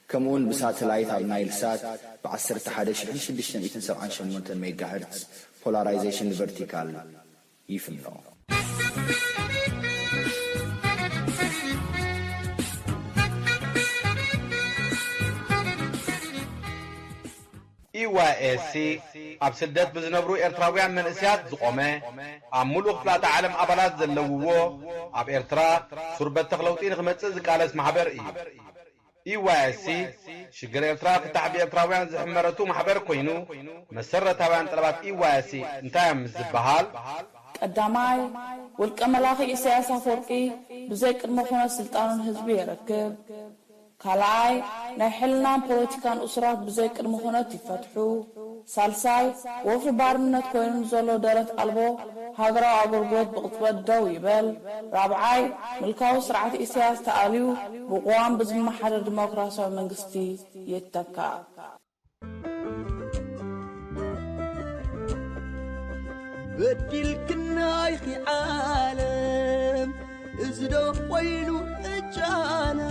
ከምኡውን ብሳተላይት ኣብ ናይል ሳት ብ ዓሰርተ ሓደ ሽሕን ሽዱሽተ ሚእትን ሰብዓን ሸሞንተን ሜጋ ሄርትዝ ፖላራይዜሽን ቨርቲካል ይፍኖ። ዩ ዋይ ኤስ ሲ ኣብ ስደት ብዝነብሩ ኤርትራውያን መንእሰያት ዝቖመ፣ ኣብ ምሉእ ክፍላተ ዓለም ኣባላት ዘለውዎ፣ ኣብ ኤርትራ ሱር በተኽ ለውጢ ንኽመጽእ ዝቃለስ ማሕበር እዩ። ዩ ዋይ ኤስ ሲ ሽግር ኤርትራ ፍታሕ ብኤርትራውያን ዝሕመረቱ ማሕበር ኮይኑ፣ መሰረታውያን ጠለባት ዩ ዋይ ኤስ ሲ እንታይ እዮም ምስ ዝበሃል፣ ቀዳማይ፣ ውልቀ መላኺ ኢሳያስ ኣፈወርቂ ብዘይ ቅድመ ኩነት ስልጣኑ ንህዝቢ የረክብ። ካልኣይ፣ ናይ ሕልናን ፖለቲካን እሱራት ብዘይ ቅድመ ኩነት ይፈትሑ። ሳልሳይ፣ ወፍሪ ባርነት ኮይኑ ንዘሎ ደረት ኣልቦ ሃገራዊ ኣገልግሎት ብቕጽበት ደው ይበል። ራብዓይ፣ ምልካዊ ስርዓት ኢሳያስ ተኣልዩ ብቅዋም ብዝመሓደር ዲሞክራሲያዊ መንግስቲ ይተካእ። በዲልክና ኢኺ ዓለም፣ እዚ ዶ ኮይኑ ዕጫና?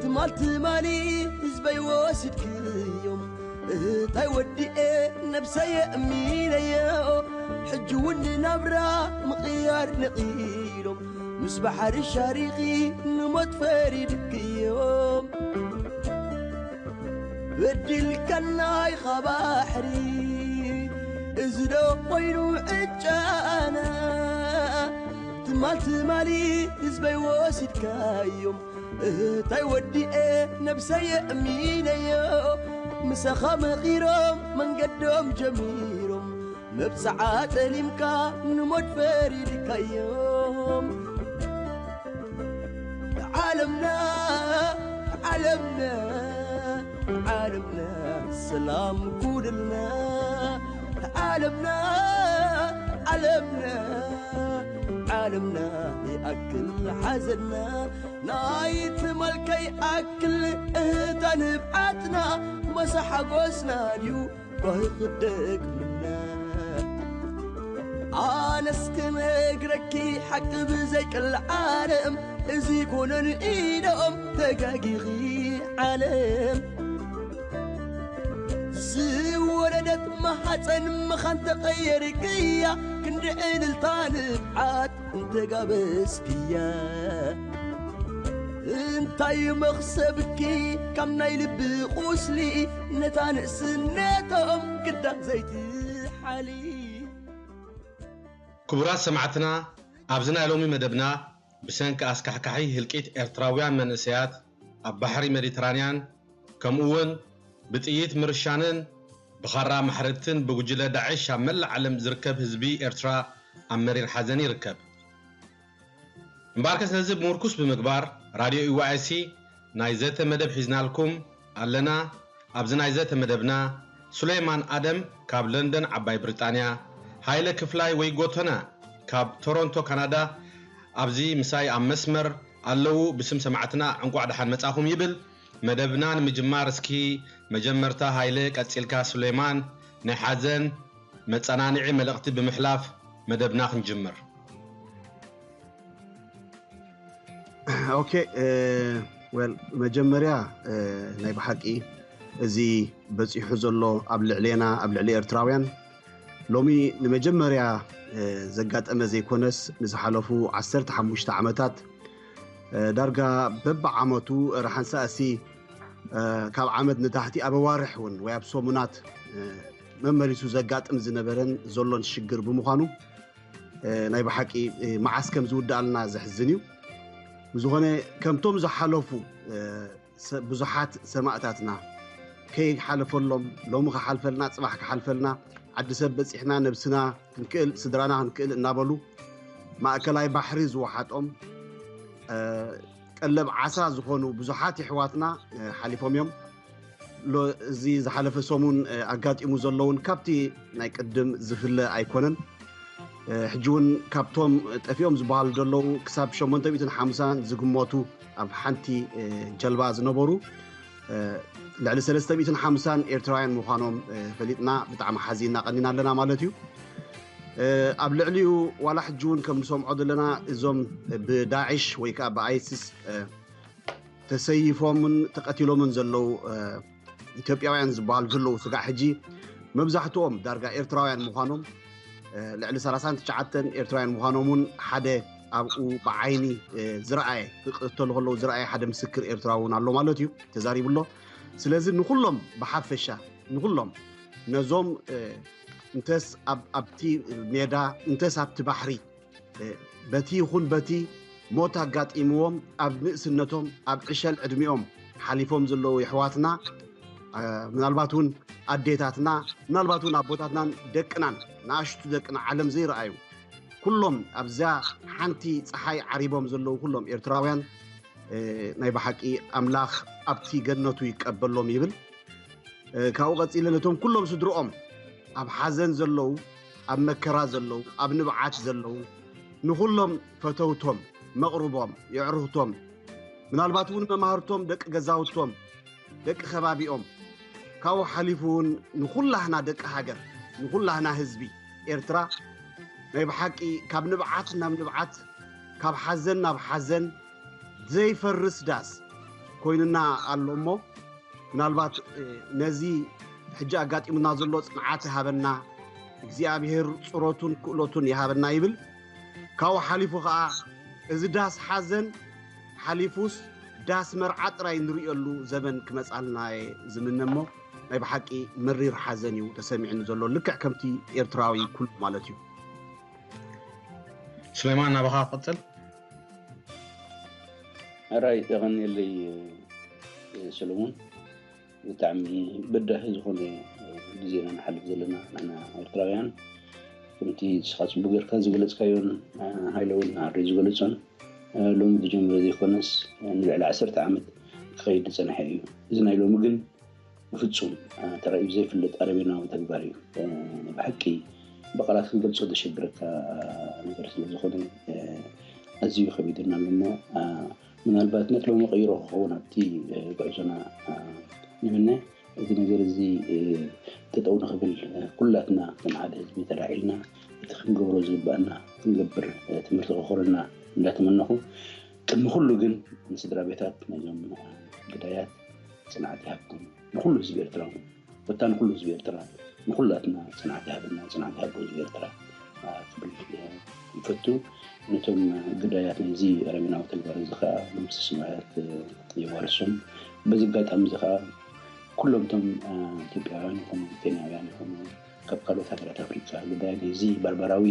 ትማል ትማሊ ህዝበይ ወሲድክዮም፣ እህታይ ወዲኤ ነብሰየ እሚነዮ። ሕጂ እውን ንናብራ ምቕያር ነቒሎም፣ ምስ ባሕሪ ሻሪኺ ንሞት ፈሪድክዮም። በዲልካና ኢኻ ባሕሪ፣ እዚ ዶ ኮይኑ ዕጫና? ትማል ትማሊ ህዝበይ ወሲድካዮም፣ እህታይ ወዲኤ ነብሰየ እሚነዮ። ምሳኻ መኺሮም መንገዶም ጀሚሮም፣ መብጽዓ ጠሊምካ ንሞት ፈሪድካዮም። ዓለምና ዓለምና ዓለምና ሰላም ኩንልና። ዓለምና ዓለምና ዓለምና ይኣክል ሓዘንና። ናይ ትማል ከይኣክል እህታ ንብዓትና፣ መሳ ሓጎስና ድዩ ባህኺ ክደግምና? ኣነስ ክነግረኪ ሓቂ ብዘይ ቅልዓለም፣ እዚ ኮነን ኢዶም ተጋጊኺ ዓለም። ዝወለደት ማሓፀን ምኻን ተቐየርክያ፣ ክንዲ ዕልልታ ንብዓት እንተጋበዝክያ። እንታይ መኽሰብኪ ካብ ናይ ልቢ ቁስሊ፣ ነታ ንእስነቶም ግዳ ዘይትሓሊ። ክቡራት ሰማዕትና፣ ኣብዚ ናይ ሎሚ መደብና ብሰንኪ ኣስካሕካሒ ህልቂት ኤርትራውያን መንእሰያት ኣብ ባሕሪ ሜዲትራንያን፣ ከምኡ እውን ብጥይት ምርሻንን ብኻራ ማሕረድትን ብጉጅለ ዳዕሽ ኣብ መላእ ዓለም ዝርከብ ህዝቢ ኤርትራ ኣብ መሪር ሓዘን ይርከብ። እምበኣርከስ ነዚ ብምርኩስ ብምግባር ራድዮ ዩ ዋይ ኤስ ሲ ናይ ዘተ መደብ ሒዝናልኩም ኣለና። ኣብዚ ናይ ዘተ መደብና ሱሌይማን ኣደም ካብ ለንደን ዓባይ ብሪጣንያ፣ ሃይለ ክፍላይ ወይ ጎተና ካብ ቶሮንቶ ካናዳ ኣብዚ ምሳይ ኣብ መስመር ኣለዉ። ብስም ሰማዕትና እንቋዕ ደሓን መጻኹም ይብል። መደብና ንምጅማር እስኪ መጀመርታ ሃይለ ቀጺልካ ሱሌማን ናይ ሓዘን መጸናንዒ መልእኽቲ ብምሕላፍ መደብና ክንጅምር። ኦኬ፣ ወል መጀመርያ ናይ ብሓቂ እዚ በጺሑ ዘሎ ኣብ ልዕሌና ኣብ ልዕሊ ኤርትራውያን ሎሚ ንመጀመርያ ዘጋጠመ ዘይኮነስ ንዝሓለፉ ዓሰርተ ሓሙሽተ ዓመታት ዳርጋ በብዓመቱ ረሓንሳእሲ ካብ ዓመት ንታሕቲ ኣብ ኣዋርሕ እውን ወይ ኣብ ሰሙናት መመሊሱ ዘጋጥም ዝነበረን ዘሎን ሽግር ብምዃኑ ናይ ብሓቂ መዓስ ከም ዝውድኣልና ዘሕዝን እዩ። ብዝኾነ ከምቶም ዝሓለፉ ብዙሓት ሰማእታትና ከይሓለፈሎም ሎሚ ክሓልፈልና ፅባሕ ክሓልፈልና ዓዲ ሰብ በፂሕና ነብስና ክንክእል ስድራና ክንክእል እናበሉ ማእከላይ ባሕሪ ዝወሓጦም ቀለብ ዓሳ ዝኾኑ ብዙሓት የሕዋትና ሓሊፎም እዮም። እዚ ዝሓለፈ ሰሙን ኣጋጢሙ ዘለውን ካብቲ ናይ ቅድም ዝፍለ ኣይኮነን። ሕጂ እውን ካብቶም ጠፊኦም ዝበሃሉ ዘለዉ ክሳብ ሸሞንተ ሚእትን ሓምሳን ዝግመቱ ኣብ ሓንቲ ጀልባ ዝነበሩ ልዕሊ ሰለስተ ሚእትን ሓምሳን ኤርትራውያን ምዃኖም ፈሊጥና ብጣዕሚ ሓዚና ቀኒና ኣለና ማለት እዩ። ኣብ ልዕሊኡ ዋላ ሕጂ እውን ከም ንሰምዖ ዘለና እዞም ብዳዕሽ ወይ ከዓ ብኣይስስ ተሰይፎምን ተቐቲሎምን ዘለዉ ኢትዮጵያውያን ዝበሃሉ ዘለዉ ስጋዕ ሕጂ መብዛሕትኦም ዳርጋ ኤርትራውያን ምዃኖም ልዕሊ ሰላሳን ትሽዓተን ኤርትራውያን ምዃኖም እውን ሓደ ኣብኡ ብዓይኒ ዝረኣየ ክቕተሉ ከለዉ ዝረኣየ ሓደ ምስክር ኤርትራዊ እውን ኣሎ ማለት እዩ ተዛሪቡ ኣሎ። ስለዚ ንኩሎም ብሓፈሻ ንኩሎም ነዞም እንተስ ኣብቲ ሜዳ እንተስ ኣብቲ ባሕሪ በቲ ይኹን በቲ ሞት ኣጋጢምዎም ኣብ ንእስነቶም ኣብ ዕሸል ዕድሚኦም ሓሊፎም ዘለዉ የሕዋትና ምናልባት እውን ኣዴታትና ምናልባት እውን ኣቦታትናን ደቅናን ንኣሽቱ ደቅና ዓለም ዘይረኣዩ ኩሎም ኣብዛ ሓንቲ ፀሓይ ዓሪቦም ዘለዉ ኩሎም ኤርትራውያን ናይ ብሓቂ ኣምላኽ ኣብቲ ገነቱ ይቀበሎም ይብል። ካብኡ ቀፂለ ነቶም ኩሎም ስድርኦም ኣብ ሓዘን ዘለዉ ኣብ መከራ ዘለዉ ኣብ ንብዓት ዘለዉ ንኩሎም ፈተውቶም መቕርቦም የዕሩኽቶም ምናልባት እውን መማህርቶም ደቂ ገዛውቶም ደቂ ከባቢኦም ካብኡ ሓሊፉ እውን ንኩላህና ደቂ ሃገር ንኩላህና ህዝቢ ኤርትራ ናይ ብሓቂ ካብ ንብዓት ናብ ንብዓት ካብ ሓዘን ናብ ሓዘን ዘይፈርስ ዳስ ኮይኑና ኣሎ እሞ ምናልባት ነዚ ሕጂ ኣጋጢሙና ዘሎ ፅንዓት ይሃበና እግዚኣብሔር ፅሮቱን ክእሎቱን ይሃበና ይብል። ካብኡ ሓሊፉ ከዓ እዚ ዳስ ሓዘን ሓሊፉስ ዳስ መርዓ ጥራይ ንርእየሉ ዘበን ክመፃልና ዝምነ እሞ ናይ ብሓቂ መሪር ሓዘን እዩ ተሰሚዕኒ ዘሎ ልክዕ ከምቲ ኤርትራዊ ኩሉ ማለት እዩ። ሱሌማን ናባኻ ክቕፅል። ሕራይ የቐንየለይ ሰለሙን። ብጣዕሚ በዳሂ ዝኾነ ግዜና ንሓልፍ ዘለና ንሕና ኤርትራውያን ከምቲ ንስኻ ፅቡቅ ጌርካ ዝገለፅካዮን ሃይለ እውን ኣሪ ዝገለፆን ሎሚ ዝጀመረ ዘይኮነስ ንልዕሊ ዓሰርተ ዓመት ክኸይድ ዝፀንሐ እዩ። እዚ ናይ ሎሚ ግን ብፍፁም ተራእዩ ዘይፍለጥ ኣረሜናዊ ተግባር እዩ። ብሓቂ ብቃላት ክንገልፆ ዘሸግረካ ነገር ስለዝኾነ ኣዝዩ ከቢድና ኣሎ እሞ ምናልባት ነጥቢ መቐይሮ ክኸውን ኣብቲ ጉዕዞና ንምነ። እዚ ነገር እዚ ጠጠው ንኽብል ኩላትና ከም ሓደ ህዝቢ ተላዒልና እቲ ክንገብሮ ዝግባእና ክንገብር ትምህርቲ ክኾነና እንዳተመነኹ ቅድሚ ኩሉ ግን ንስድራ ቤታት ናይዞም ግዳያት ፅንዓት ይሃብኩም ንኩሉ ህዝቢ ኤርትራ እውን ኮታ ንኩሉ ህዝቢ ኤርትራ ንኩላትና ፅንዓት ይሃበና ፅንዓት ይሃቦ ህዝቢ ኤርትራ ክብል ይፈቱ። ነቶም ግዳያት ናይዚ ኣረሜናዊ ተግባር እዚ ከዓ መንግስተ ሰማያት የዋርሶም። በዚ ኣጋጣሚ እዚ ከዓ ኩሎም እቶም ኢትዮጵያውያን ይኹኑ ኬንያውያን ይኹኑ ካብ ካልኦት ሃገራት ኣፍሪካ ግዳያት ናይዚ ባርባራዊ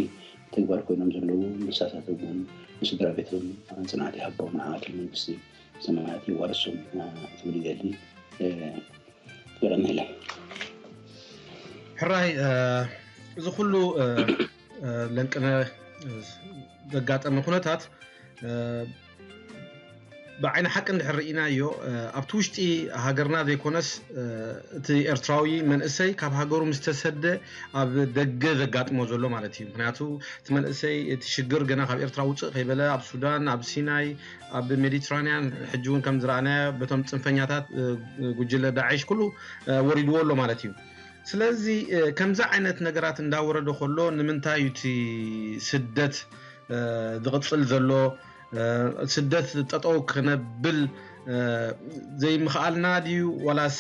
ተግባር ኮይኖም ዘለዉ ንሳታቶም እውን ንስድራ ቤቶም ፅንዓት ይሃቦም ንዓመት መንግስቲ ሰማያት የዋርሶም ክብል ይደሊ። የቐንየለይ። ሕራይ እዚ ኩሉ ለንቅነ ዘጋጠመ ኩነታት ብዓይኒ ሓቂ እንድሕር ርኢናዮ ኣብቲ ውሽጢ ሃገርና ዘይኮነስ እቲ ኤርትራዊ መንእሰይ ካብ ሃገሩ ምስ ተሰደ ኣብ ደገ ዘጋጥሞ ዘሎ ማለት እዩ። ምክንያቱ እቲ መንእሰይ እቲ ሽግር ገና ካብ ኤርትራ ውፅእ ከይበለ ኣብ ሱዳን ኣብ ሲናይ ኣብ ሜዲትራንያን ሕጂ እውን ከም ዝረኣናዮ በቶም ፅንፈኛታት ጉጅለ ዳዕሽ ኩሉ ወሪድዎ ኣሎ ማለት እዩ። ስለዚ ከምዚ ዓይነት ነገራት እንዳወረደ ከሎ ንምንታይ እዩ እቲ ስደት ዝቕፅል ዘሎ? ስደት ጠጠው ክነብል ዘይምኽኣልና ድዩ ዋላስ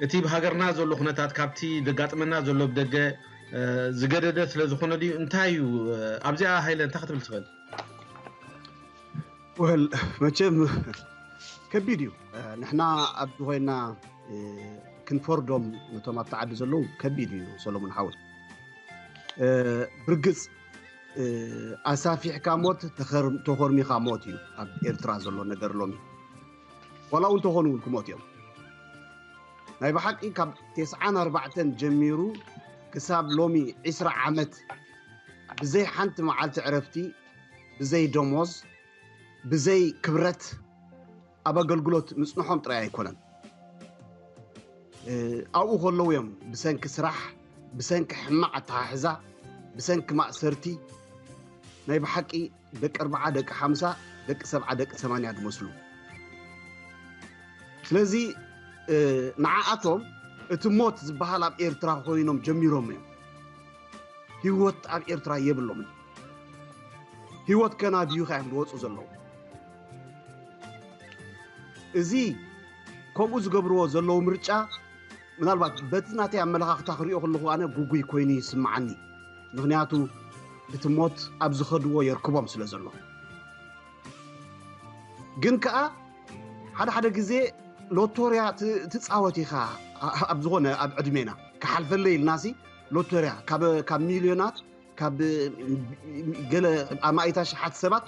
እቲ ብሃገርና ዘሎ ኩነታት ካብቲ ዘጋጥመና ዘሎ ብደገ ዝገደደ ስለዝኾነ ድዩ እንታይ እዩ ኣብዚኣ ሃይለ እንታይ ክትብል ትኽእል? ወል መቸም ከቢድ እዩ። ንሕና ኣብዚ ኮይና ክንፈርዶም ነቶም ኣብቲ ዓዲ ዘለዉ ከቢድ እዩ። ሰሎሞን ሓወይ ብርግፅ ኣሳፊሕካ ሞት ተኾርሚኻ ሞት እዩ ኣብ ኤርትራ ዘሎ ነገር ሎሚ ዋላ እውን ተኾኑ እውን ክሞት እዮም። ናይ ብሓቂ ካብ ቴስዓን ኣርባዕተን ጀሚሩ ክሳብ ሎሚ ዒስራ ዓመት ብዘይ ሓንቲ መዓልቲ ዕረፍቲ ብዘይ ደሞዝ ብዘይ ክብረት ኣብ ኣገልግሎት ምጽንሖም ጥራይ ኣይኮነን። ኣብኡ ከለዉ እዮም ብሰንኪ ስራሕ፣ ብሰንኪ ሕማቕ ኣተሓሕዛ፣ ብሰንኪ ማእሰርቲ ናይ ብሓቂ ደቂ ኣርብዓ፣ ደቂ ሓምሳ፣ ደቂ ሰብዓ፣ ደቂ ሰማንያ ዝመስሉ። ስለዚ ንዓኣቶም እቲ ሞት ዝበሃል ኣብ ኤርትራ ኮይኖም ጀሚሮም እዮም። ህይወት ኣብ ኤርትራ የብሎምን። ህይወት ከናድዩ ከ እዮም ዝወፁ ዘለዉ። እዚ ከምኡ ዝገብርዎ ዘለዉ ምርጫ ምናልባት በቲ ናተይ ኣመለኻኽታ ክሪኦ ከለኹ ኣነ ጉጉይ ኮይኑ ይስምዓኒ። ምኽንያቱ እቲ ሞት ኣብ ዝኸድዎ የርክቦም ስለ ዘሎ። ግን ከኣ ሓደ ሓደ ግዜ ሎቶርያ ትጻወት ኢኻ። ኣብ ዝኾነ ኣብ ዕድሜና ክሓልፈለይ ኢልናሲ ሎቶርያ ካብ ሚልዮናት ካብ ገለ ኣማኢታ ሽሓት ሰባት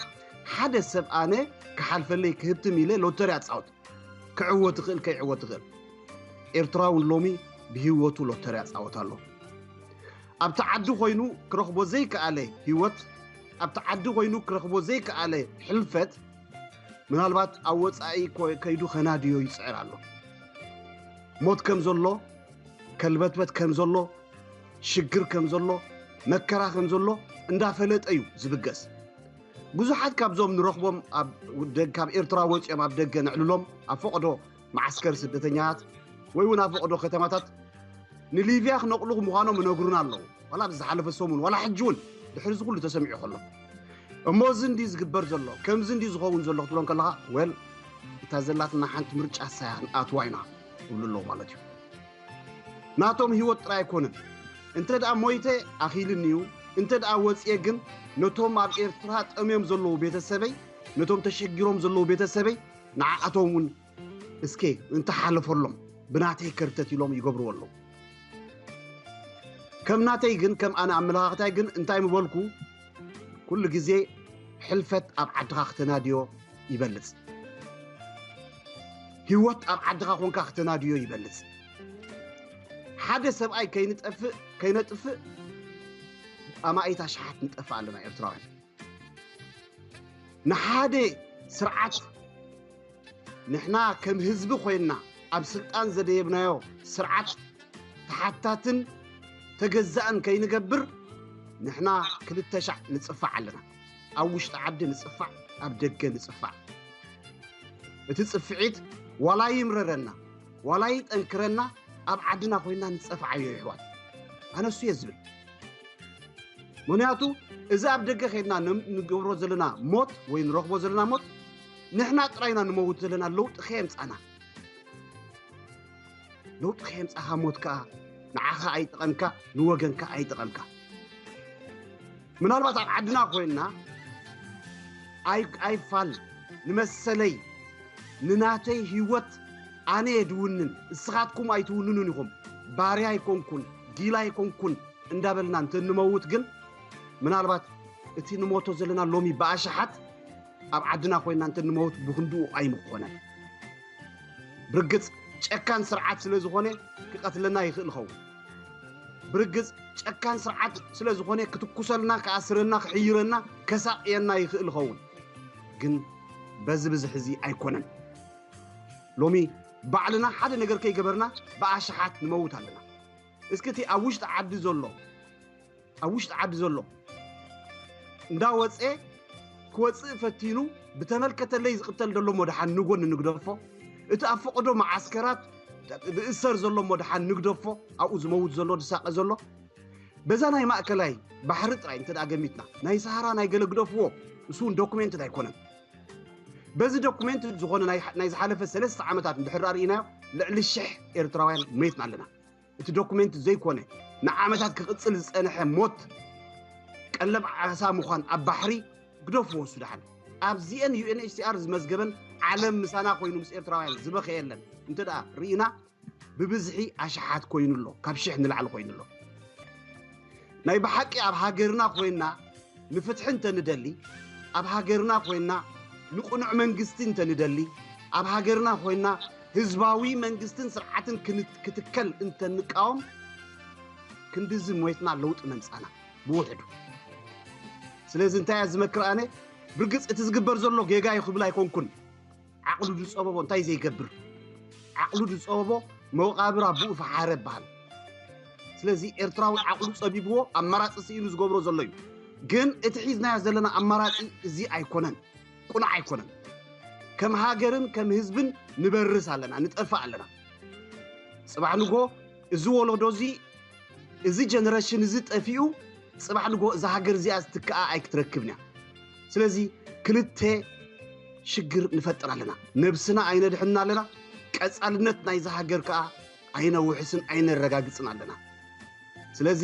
ሓደ ሰብ ኣነ ክሓልፈለይ ክህብትም ኢለ ሎተርያ ጻወት። ክዕወት ይኽእል ከይዕወት ይኽእል። ኤርትራ እውን ሎሚ ብህይወቱ ሎተርያ ጻወት ኣሎ። ኣብቲ ዓዲ ኮይኑ ክረኽቦ ዘይከኣለ ህይወት፣ ኣብቲ ዓዲ ኮይኑ ክረኽቦ ዘይከኣለ ሕልፈት ምናልባት ኣብ ወጻኢ ከይዱ ከናድዮ ይጽዕር ኣሎ። ሞት ከም ዘሎ፣ ከልበትበት ከም ዘሎ፣ ሽግር ከም ዘሎ፣ መከራ ከም ዘሎ እንዳፈለጠ እዩ ዝብገስ። ብዙሓት ካብዞም ንረኽቦም ካብ ኤርትራ ወፂኦም ኣብ ደገ ነዕልሎም ኣብ ፈቐዶ መዓስከር ስደተኛታት ወይ እውን ኣብ ፈቐዶ ከተማታት ንሊብያ ክነቕሉ ምዃኖም እነግሩና ኣለዉ። ዋላ ብዝሓለፈ ሰሙን ዋላ ሕጂ እውን ድሕሪ እዚ ኩሉ ተሰሚዑ ከሎ እሞ እዚ እንዲ ዝግበር ዘሎ ከምዚ እንዲ ዝኸውን ዘሎ ክትብሎም ከለኻ ወል እታ ዘላትና ሓንቲ ምርጫ ሳያ ክንኣትዋ ኢና ይብሉ ኣለዉ ማለት እዩ። ናቶም ህይወት ጥራይ ኣይኮነን። እንተ ደኣ ሞይተ ኣኺልኒ እዩ፣ እንተ ደኣ ወፅየ ግን ነቶም ኣብ ኤርትራ ጠምዮም ዘለዉ ቤተሰበይ፣ ነቶም ተሸጊሮም ዘለዉ ቤተሰበይ ንዓኣቶም እውን እስከ እንተሓለፈሎም ብናተይ ከርተት ኢሎም ይገብርዎ ኣለዉ። ከም ናተይ ግን ከም ኣነ ኣመለኻኽታይ ግን እንታይ ምበልኩ ኩሉ ግዜ ሕልፈት ኣብ ዓድኻ ክተናድዮ ይበልጽ። ህይወት ኣብ ዓድኻ ኮንካ ክተናድዮ ይበልጽ። ሓደ ሰብኣይ ከይንጠፍእ ከይነጥፍእ ኣማኢት ኣሽሓት ንጠፍእ ኣለና ኤርትራውያን። ንሓደ ስርዓት ንሕና ከም ህዝቢ ኮይንና ኣብ ስልጣን ዘደየብናዮ ስርዓት ተሓታትን ተገዛእን ከይንገብር ንሕና ክልተ ሻዕ ንጽፋዕ ኣለና። ኣብ ውሽጢ ዓዲ ንጽፋዕ፣ ኣብ ደገ ንጽፋዕ። እቲ ጽፍዒት ዋላ ይምረረና ዋላ ይጠንክረና ኣብ ዓድና ኮይና ንጸፍዓዮ ይሕዋት። ኣነሱ እየ ዝብል። ምክንያቱ እዚ ኣብ ደገ ከድና ንገብሮ ዘለና ሞት ወይ ንረኽቦ ዘለና ሞት ንሕና ጥራይና ንመውት ዘለና ለውጢ ከየምጻና። ለውጢ ከየምጻኻ ሞት ከኣ ንዓኻ ኣይጠቐምካ፣ ንወገንካ ኣይጠቐምካ። ምናልባት ኣብ ዓድና ኮይንና ኣይ ኣይፋል ንመሰለይ ንናተይ ህይወት ኣነ እየ ድውንን እስኻትኩም ኣይትውንኑን ኢኹም፣ ባርያ ኣይኮንኩን፣ ጊላ ኣይኮንኩን እንዳበልና እንተንመውት ግን ምናልባት እቲ ንሞቶ ዘለና ሎሚ ብኣሽሓት ኣብ ዓድና ኮይንና እንተንመውት ብክንድኡ ኣይምኾነን። ብርግጽ ጨካን ስርዓት ስለ ዝኾነ ክቐትለና ይኽእል ኸውን። ብርግጽ ጨካን ስርዓት ስለ ዝኾነ ክትኩሰልና፣ ክኣስረና፣ ክሕይረና፣ ከሳቕየና ይኽእል ኸውን። ግን በዚ ብዝሒ እዚ ኣይኮነን። ሎሚ ባዕልና ሓደ ነገር ከይገበርና ብኣሽሓት ንመውት ኣለና። እስኪ እቲ ኣብ ውሽጢ ዓዲ ዘሎ ኣብ ውሽጢ ዓዲ ዘሎ እንዳወፀ ክወፅእ ፈቲኑ ብተመልከተለይ ዝቕተል ዘሎ እሞ ደሓን ንጎኒ ንግደፎ። እቲ ኣብ ፈቐዶ መዓስከራት ዝእሰር ዘሎ እሞ ደሓን ንግደፎ። ኣብኡ ዝመውት ዘሎ ዝሳቐ ዘሎ በዛ ናይ ማእከላይ ባሕሪ ጥራይ እንተ ደኣ ገሚትና ናይ ሰሃራ ናይ ገለ ግደፍዎ፣ እሱ እውን ዶኩሜንትድ ኣይኮነን። በዚ ዶኩሜንትድ ዝኾነ ናይ ናይ ዝሓለፈ ሰለስተ ዓመታት እንድሕር ርኢናዮ ልዕሊ ሽሕ ኤርትራውያን ሞይትና ኣለና። እቲ ዶኩሜንት ዘይኮነ ንዓመታት ክቕጽል ዝጸንሐ ሞት ቀለብ ዓሳ ምዃን ኣብ ባሕሪ ግደፍዎ። እሱ ደሓን ኣብዚአን ዩ ኤን ኤች ሲ ኣር ዝመዝገበን ዓለም ምሳና ኮይኑ ምስ ኤርትራውያን ዝበኸየለን እንተ ደኣ ርኢና ብብዝሒ ኣሽሓት ኮይኑ ኣሎ፣ ካብ ሽሕ ንላዕሊ ኮይኑ ኣሎ። ናይ ብሓቂ ኣብ ሃገርና ኮይና ንፍትሒ እንተ ንደሊ፣ ኣብ ሃገርና ኮይና ንቕኑዕ መንግስቲ እንተ ንደሊ፣ ኣብ ሃገርና ኮይና ህዝባዊ መንግስትን ስርዓትን ክን- ክትከል እንተ ንቃወም ክንድዚ ሞይትና ለውጢ መምጻና ብውሕዱ። ስለዚ እንታይ እያ ዝመክር ኣነ ብርግጽ እቲ ዝግበር ዘሎ ጌጋ እዩ ክብል ኣይኮንኩን። ዓቕሉ ዝፀበቦ እንታይ ዘይገብር? ዓቕሉ ዝፀበቦ መቃብር ኣቦኡ ፈሓረ ይበሃል። ስለዚ ኤርትራዊ ዓቕሉ ፀቢብዎ ኣማራፂ ስኢኑ ዝገብሮ ዘሎ እዩ። ግን እቲ ሒዝናዮ ዘለና ኣማራፂ እዚ ኣይኮነን፣ ቁኑዕ ኣይኮነን። ከም ሃገርን ከም ህዝብን ንበርስ ኣለና፣ ንጠፍእ ኣለና። ፅባሕ ንጎ እዚ ወለዶ እዚ፣ እዚ ጀነሬሽን እዚ ጠፊኡ፣ ፅባሕ ንጎ እዛ ሃገር እዚኣ ዝትክኣ ኣይክትረክብን እያ። ስለዚ ክልተ ሽግር ንፈጥር ኣለና። ነብስና ኣይነድሕንና ኣለና፣ ቀፃልነት ናይዛ ሃገር ከዓ ኣይነውሕስን ኣይነረጋግፅን ኣለና። ስለዚ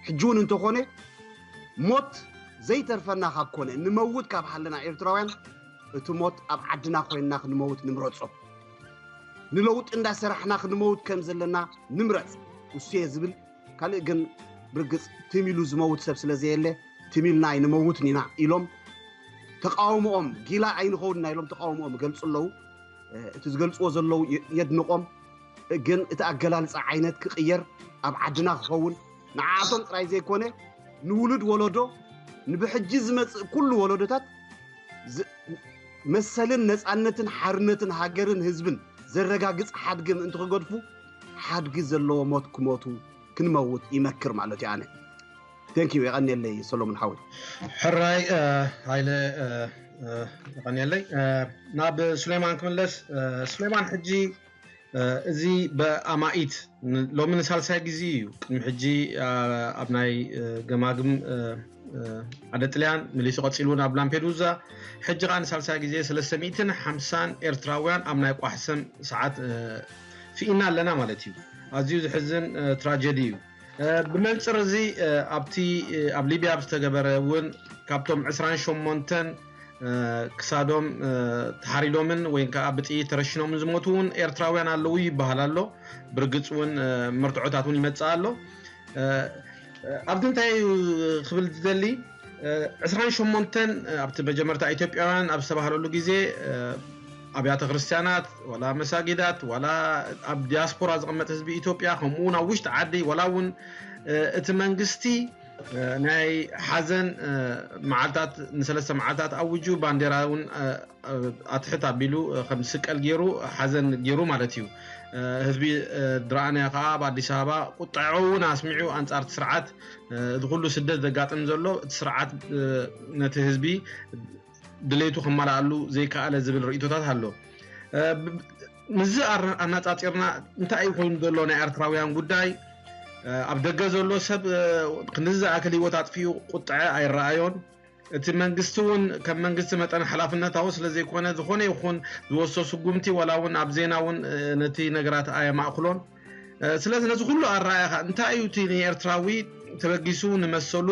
ሕጂ እውን እንተኾነ ሞት ዘይተርፈና ካብ ኮነ፣ ንመውት ካብ ሃለና ኤርትራውያን፣ እቲ ሞት ኣብ ዓድና ኮይንና ክንመውት ንምረጾ። ንለውጢ እንዳሰራሕና ክንመውት ከም ዘለና ንምረጽ። እሱ እየ ዝብል። ካልእ ግን ብርግጽ ትም ኢሉ ዝመውት ሰብ ስለ ዘየለ፣ ትም ኢልና ኣይንመውትን ኢና ኢሎም ተቃውሞኦም፣ ጊላ ኣይንኸውንና ኢሎም ተቃውሞኦም ይገልጹ ኣለዉ። እ፣ እቲ ዝገልጽዎ ዘለዉ የ-፣ የድንቖም። ግን እቲ ኣገላልጻ ዓይነት ክቕየር፣ ኣብ ዓድና ክኸውን፣ ንዓኣቶም ጥራይ ዘይኮነ፣ ንውሉድ ወለዶ፣ ንብሕጂ ዝመጽእ ኩሉ ወለዶታት ዝ-፣ መሰልን ነጻነትን ሓርነትን ሃገርን ህዝብን ዘረጋግጽ ሓድጊ ምእንቲ ክገድፉ፣ ሓድጊ ዘለዎ ሞት ክሞቱ ክንመውት ይመክር ማለት እዩ ኣነ። Thank you፣ የቐንየለይ ሰሎሞን ሓወይ። ሕራይ፣ እ፣ ሃይለ፣ እ፣ እ፣ የቐንየለይ። እ፣ ናብ ሱሌማን ክምለስ። እ፣ ሱሌማን፣ ሕጂ፣ እ፣ እዚ ብኣማኢት ን-፣ ሎሚ ንሳልሳይ ግዜ እዩ። ቅድሚ ሕጂ፣ እ፣ ኣብ ናይ፣ እ፣ ገማግም፣ እ፣ እ፣ ዓደ ጥልያን መሊሱ ቀጺሉ እውን ኣብ ላምፔዱዛ፣ ሕጂ ኸኣ ንሳልሳይ ግዜ ሰለስተ ሚእትን ሓምሳን ኤርትራውያን ኣብ ናይ ቋሕሰም ሰዓት፣ እ፣ ስኢና ኣለና ማለት እዩ። ኣዝዩ ዝሕዝን፣ እ፣ ትራጀዲ እዩ። እ፣ ብመንጽር እዚ፣ እ፣ ኣብቲ፣ እ፣ ኣብ ሊብያ ኣብ ዝተገበረ እውን ካብቶም ዕስራን ሸሞንተን፣ እ፣ ክሳዶም፣ እ፣ ተሓሪዶምን ወይ ከዓ ብጥይት ተረሽኖምን ዝሞቱ እውን ኤርትራውያን ኣለዉ ይበሃል ኣሎ። ብርግጽ እውን፣ እ፣ መርትዖታት እውን ይመጽእ ኣሎ። እ፣ እ፣ ኣብዚ እንታይ እዩ ክብል ዝደሊ፣ እ፣ ዕስራን ሸሞንተን፣ እ፣ ኣብቲ መጀመርታ ኢትዮጵያውያን ኣብ ዝተባህለሉ ግዜ፣ እ፣ ኣብያተ ክርስቲያናት፣ ዋላ መሳጊዳት፣ ዋላ ኣብ ዲያስፖራ ዝቕመጥ ህዝቢ ኢትዮጵያ፣ ከምኡ እውን ኣብ ውሽጢ ዓዲ፣ ዋላ እውን፣ እ፣ እቲ መንግስቲ፣ እ፣ ናይ ሓዘን፣ እ፣ መዓልታት፣ ንሰለስተ መዓልታት ኣውጁ፣ ባንዴራ እውን፣ እ፣ እ፣ ኣትሕት ኣቢሉ፣ እ፣ ከም ዝስቀል ገይሩ፣ ሓዘን ገይሩ ማለት እዩ። እ፣ ህዝቢ፣ እ፣ ድረኣንያ ከዓ ኣብ ኣዲስ ኣበባ ቁጠዐኡ እውን ኣስሚዑ ኣንጻር እቲ ስርዓት፣ እ፣ እዚ ኩሉ ስደት ዘጋጥም ዘሎ እቲ ስርዓት፣ እ፣ ነቲ ህዝቢ ድሌቱ ከማልኣሉ ዘይከኣለ ዝብል ርእይቶታት ኣሎ። እ፣ ብ-፣ ምስዚ ኣረ-፣ ኣነጻጺርና እንታይ እዩ ኮይኑ ዘሎ ናይ ኤርትራውያን ጉዳይ? እ፣ ኣብ ደገ ዘሎ ሰብ፣ እ፣ ክንድዚ ዝኣክል ህይወት ኣጥፊኡ ቁጥዐ ኣይረኣዮን። እቲ መንግስቲ እውን ከም መንግስቲ መጠን ሓላፍነታዊ ስለ ዘይኮነ፣ ዝኾነ ይኹን ዝወስዶ ስጉምቲ ዋላ እውን ኣብ ዜና እውን፣ እ፣ ነቲ ነገራት ኣየማእክሎን። እ፣ ስለዚ ነዚ ኩሉ ኣረኣእያኻ እንታይ እዩ እቲ ንኤርትራዊ ተበጊሱ ንመሰሉ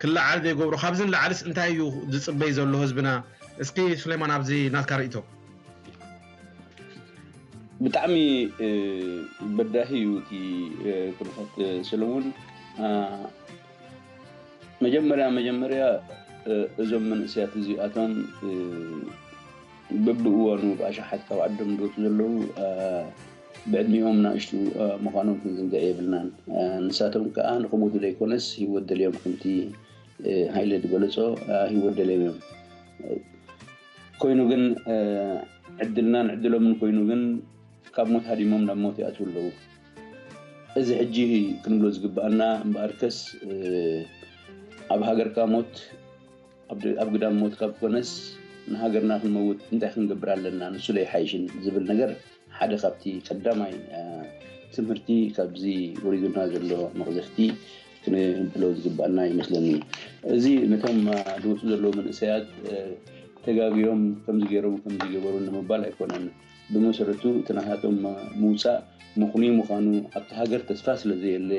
ክለዓል ዘይገብሮ? ካብዚ ንላዕልስ እንታይ እዩ ዝጽበይ ዘሎ ህዝብና? እስኪ ሱሌማን፣ ኣብዚ ናትካ ርእይቶ። ብጣዕሚ፣ እ፣ በዳሂ እዩ እቲ፣ እ፣ ኩነታት፣ እ፣ ሰለሙን። አ፣ መጀመርያ፣ መጀመርያ፣ እ፣ እዞም መንእሰያት እዚኣቶም፣ እ፣ በብእዋኑ ብኣሽሓት ካብ ዓዶም ዝወፁ ዘለዉ፣ አ፣ ብዕድሚኦም ናእሽቱ፣ አ፣ ምዃኖም ክንዝንግዕ የብልናን። አ፣ ንሳቶም ከኣ ንኽሞቱ ዘይኮነስ ህይወት ደልዮም ከምቲ፣ እ፣ ሃይለ ዝገለጾ፣ አ፣ ህይወት ደልዮም እዮም። ኮይኑ ግን፣ እ፣ ዕድልናን ዕድሎምን ኮይኑ ግን ካብ ሞት ሃዲሞም ናብ ሞት ይኣትዉ ኣለዉ። እዚ ሕጂ ክንብሎ ዝግብኣና እምበኣርከስ፣ እ፣ ኣብ ሃገርካ ሞት፣ ኣብ ድ-፣ ኣብ ግዳም ሞት ካብ ኮነስ ንሃገርና ክንመውት እንታይ ክንገብር ኣለና? ንሱ ዶ ይሓይሽን ዝብል ነገር ሓደ ካብቲ ቀዳማይ፣ እ፣ ትምህርቲ ካብዚ ወሪዱና ዘሎ መቕዘፍቲ ክንብሎ ዝግብኣና ይመስለኒ። እዚ ነቶም፣ እ፣ ዝወፁ ዘለዉ መንእሰያት፣ እ፣ ተጋግዮም ከምዚ ገይሮም ከምዚ ገበሩ ንምባል ኣይኮነን። ብመሰረቱ እቲ ናታቶም ምውጻእ ምኽኑይ ምዃኑ፣ ኣብቲ ሃገር ተስፋ ስለ ዘየለ፣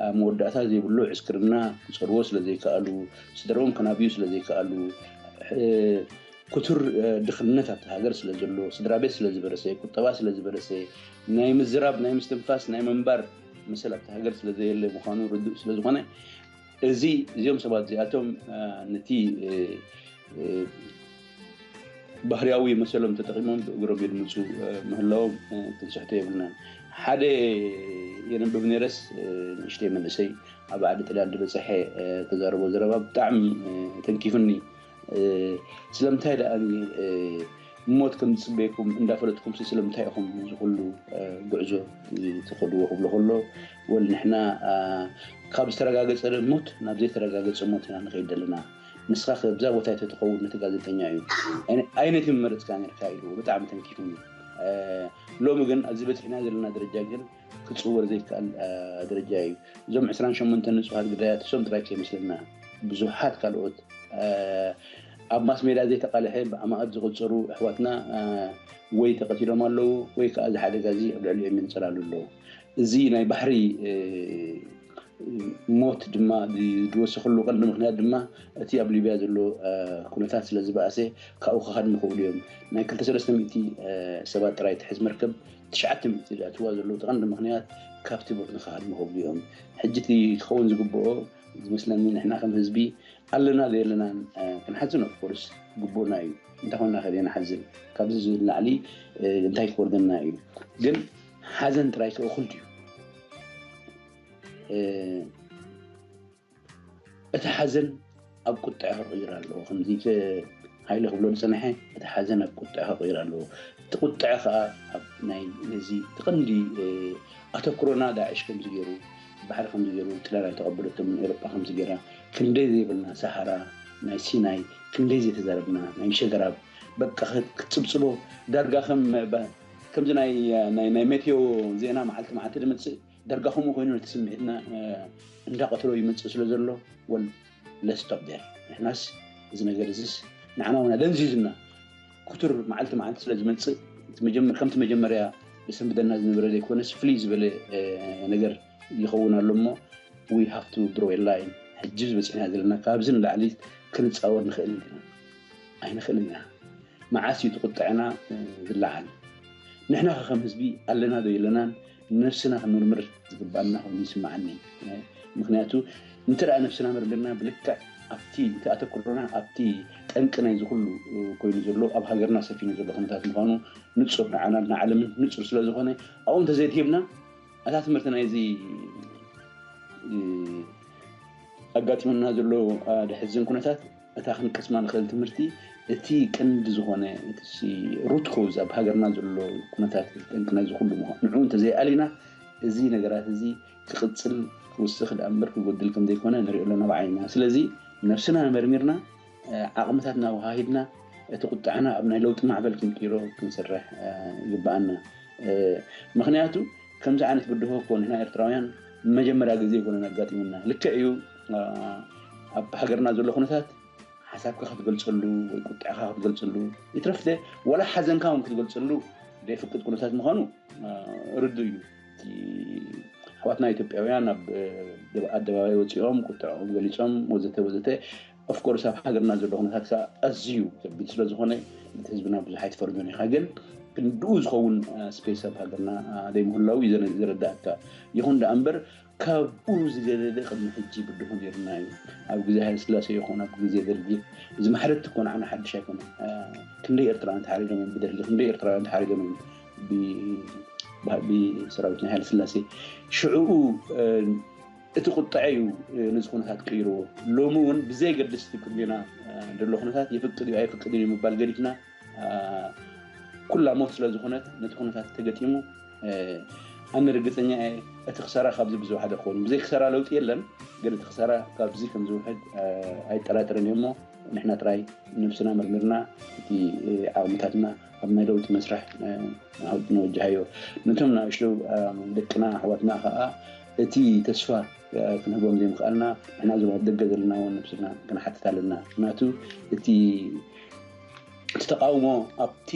ኣብ መወዳእታ ዘይብሉ ዕስክርና ክጸርዎ ስለ ዘይከኣሉ፣ ስድራኦም ከናብዩ ስለ ዘይከኣሉ፣ እ፣ ክቱር፣ እ፣ ድኽነት ኣብቲ ሃገር ስለ ዘሎ፣ ስድራ ቤት ስለ ዝበረሰ፣ ቁጠባ ስለ ዝበረሰ፣ ናይ ምዝራብ፣ ናይ ምስትንፋስ፣ ናይ ምንባር መሰል ኣብቲ ሃገር ስለ ዘየለ ምዃኑ ርዱእ ስለ ዝኾነ፣ እዚ፣ እዚኦም ሰባት እዚኣቶም፣ እ፣ ነቲ፣ እ፣ እ፣ ባህርያዊ መሰሎም ተጠቒሞም ብእግሮም የድምፁ፣ እ፣ ምህላዎም፣ እ፣ ክንስሕቶ የብልናን። ሓደ የንብብ ነይረስ፣ እ፣ ንእሽተይ መንእሰይ ኣብ ዓዲ ጥልያን ዝበፅሐ፣ እ፣ ተዛረቦ ዘረባ ብጣዕሚ፣ እ፣ ተንኪፍኒ። እ፣ ስለምንታይ ደኣ፣ እ፣ ሞት ከም ዝፅበየኩም እንዳፈለጥኩም ስለምንታይ ኢኹም እዚ ኩሉ ጉዕዞ ትኸድዎ ክብሎ ከሎ፣ ወል ንሕና ካብ ዝተረጋገፀ ሞት ናብ ዘይተረጋገፀ ሞት ኢና ንኸይድ ዘለና። ንስኻ ከብዛ ቦታ ተትኸውን ነቲ ጋዜጠኛ እዩ ኣይነት መረፅካ ነርካ ኢሉ ብጣዕሚ ተንኪፍኒ። ሎሚ ግን ኣብዚ በፂሕና ዘለና ደረጃ ግን ክፅወር ዘይከኣል ደረጃ እዩ። እዞም ዕስራን ሸሞንተን ንፁሃት ግዳያት እሶም ጥራይ ከይመስለና፣ ብዙሓት ካልኦት ኣብ ማስ ሜዳ ዘይተቃልሐ ብኣማእት ዝቆፀሩ ኣሕዋትና ወይ ተቐቲሎም ኣለዉ ወይ ከዓ እዚ ሓደጋ እዚ ኣብ ልዕሊኦም የንፀላሉ ኣለዉ። እዚ ናይ ባሕሪ ሞት ድማ ዝወሰኽሉ ቀንዲ ምክንያት ድማ እቲ ኣብ ሊብያ ዘሎ ኩነታት ስለ ዝበኣሰ ካብኡ ክኸድሙ ክእሉ እዮም። ናይ ክልተ ሰለስተ ሚእቲ ሰባት ጥራይ ትሕዝ መርከብ ትሽዓተ ሚእቲ ዝኣትዋ ዘለዉ እቲ ቀንዲ ምክንያት ካብቲ ቦት ንክኸድሙ ክእሉ እዮም። ሕጂ እቲ ክኸውን ዝግብኦ ዝመስለኒ ንሕና ከም ህዝቢ ኣለና ዘየለናን ክንሓዝን ኦፍኮርስ ግቡእና እዩ። እንታይ ኮንና ከ ዘይንሓዝን? ካብዚ ዝብል ላዕሊ እንታይ ክወርደና እዩ? ግን ሓዘን ጥራይ ከ እኹል ድዩ? እቲ ሓዘን ኣብ ቁጥዐ ክቕይር ኣለዎ። ከምዚ ሃይለ ክብሎ ዝፀንሐ እቲ ሓዘን ኣብ ቁጥዐ ክቕይር ኣለዎ። እቲ ቁጥዐ ከዓ ኣብ ናይ ነዚ እቲ ቀንዲ ኣተኩሮና ዳዕሽ ከምዚ ገይሩ ባሕሪ ከምዚ ገይሩ ጥልያን ኣይተቐበለቶምን ኤሮጳ ከምዚ ገይራ ክንደይ ዘይብልና ሰሃራ ናይ ሲናይ ክንደይ ዘይተዛረብና ናይ ሸገራብ በቃ ክትፅብፅቦ ዳርጋ ከም ከምዚ ናይ ናይ ሜትዮ ዜና መዓልቲ መዓልቲ ዝመፅእ ዳርጋ ከምኡ ኮይኑ ነቲ ስምዒትና እንዳቐተሎ ይመፅእ ስለ ዘሎ ወል ለስቶፕ ዴር ንሕናስ እዚ ነገር እዚስ ንዓና እውን ኣደንዚዙና ክቱር መዓልቲ መዓልቲ ስለ ዝመፅእ ከምቲ መጀመርያ ዘሰንብደና ዝነበረ ዘይኮነስ ፍልይ ዝበለ ነገር ይኸውን ኣሎ እሞ we have to draw a line ሕጂ ዝበፅሕና ዘለና ካብዚ ንላዕሊ ክንፃወር ንኽእል ኢና ኣይንኽእል ኢና መዓስ እዩ ትቁጥዐና ዝለዓል ንሕና ከም ህዝቢ ኣለና ዶ የለናን ነብስና ክንምርምር ዝግባኣና ኮይኑ ይስምዓኒ ምክንያቱ እንተ ነብስና መርምርና ብልክዕ ኣብቲ እቲ ኣተኩሮና ኣብቲ ጠንቂ ናይ ዝኩሉ ኮይኑ ዘሎ ኣብ ሃገርና ሰፊኑ ዘሎ ኩነታት ምኳኑ ንፁር ንዓናን ንዓለምን ንፁር ስለ ዝኾነ ኣብኡ እንተዘይትሂብና እታ ትምህርቲ ናይዚ ኣጋጢሙና ዘሎ ደሕዝን ኩነታት እታ ክንቀስማ ንኽእል ትምህርቲ እቲ ቀንዲ ዝኾነ እቲ ሩት ኮዝ ኣብ ሃገርና ዘሎ ኩነታት ጠንቅና ዝኩሉ ምዃኑ ንዑ እንተዘይኣሊና እዚ ነገራት እዚ ክቕፅል ክውስኽ ደኣ እምበር ክጎድል ከም ዘይኮነ ንሪኦ ኣለና ብዓይና ስለዚ ነብስና መርሚርና ዓቕምታትና ወሃሂድና እቲ ቁጣዕና ኣብ ናይ ለውጢ ማዕበል ክንቅይሮ ክንሰርሕ ይግበኣና ምክንያቱ ከምዚ ዓይነት ብድሆ እኮ ንሕና ኤርትራውያን መጀመርያ ግዜ ይኮነን ኣጋጢሙና ልክዕ እዩ ኣብ ሃገርና ዘሎ ኩነታት ሓሳብካ ክትገልፀሉ ወይ ቁጥዕካ ክትገልፀሉ ይትረፍተ ወላ ሓዘንካ እውን ክትገልፀሉ ዘይፍቅድ ኩነታት ምኳኑ ርዱ እዩ ኣሕዋትና ኢትዮጵያውያን ኣብ ኣደባባይ ወፂኦም ቁጥዕኦም ገሊፆም ወዘተ ወዘተ ኦፍኮርስ ኣብ ሃገርና ዘሎ ኩነታት ከዓ ኣዝዩ ከቢድ ስለዝኾነ ነቲ ህዝብና ብዙሕ ኣይትፈርዶን ኢኻ ግን ክንድኡ ዝኸውን ስፔስ ኣብ ሃገርና ዘይምህላው እዩ ዝረዳእካ ይኹን ደኣ እምበር ካብኡ ዝገደደ ቅድሚ ሕጂ ብድኹ ነይርና እዩ ኣብ ግዜ ሃይለ ስላሴ ይኹን ኣብ ግዜ ደርጊ እዚ ማሕረት እኮ ንዓና ሓድሽ ኣይኮነ ክንደይ ኤርትራውያን ተሓሪዶም እዮም ብደርጊ ክንደይ ኤርትራውያን ተሓሪዶም እዮም ብሰራዊት ናይ ሃይለ ስላሴ ሽዕኡ እቲ ቁጥዐ እዩ ነዚ ኩነታት ቀይርዎ ሎሚ እውን ብዘይ ገድስ እቲ ቅድሜና ዘሎ ኩነታት ይፍቅድ እዩ ኣይፍቅድን እዩ ምባል ገዲፍና ኩላ ሞት ስለ ዝኾነት ነቲ ኩነታት ተገጢሙ ኣነ ርግፀኛ እየ እቲ ክሳራ ካብዚ ብዝወሓደ ክኸውን ብዘይ ክሳራ ለውጢ የለን ግን እቲ ክሳራ ካብዚ ከም ዝውሕድ ኣይጠራጠርን እየ እሞ ንሕና ጥራይ ነብስና መርምርና እቲ ዓቕምታትና ኣብ ናይ ለውጢ መስርሕ ንወጅሃዮ ነቶም ንእሽቶ ደቅና ኣሕዋትና ከዓ እቲ ተስፋ ክንህቦም ዘይምክኣልና ንሕና ዞም ኣብ ደገ ዘለና እውን ነብስና ክንሓትት ኣለና ምክንያቱ እቲ እቲ ተቃውሞ ኣብቲ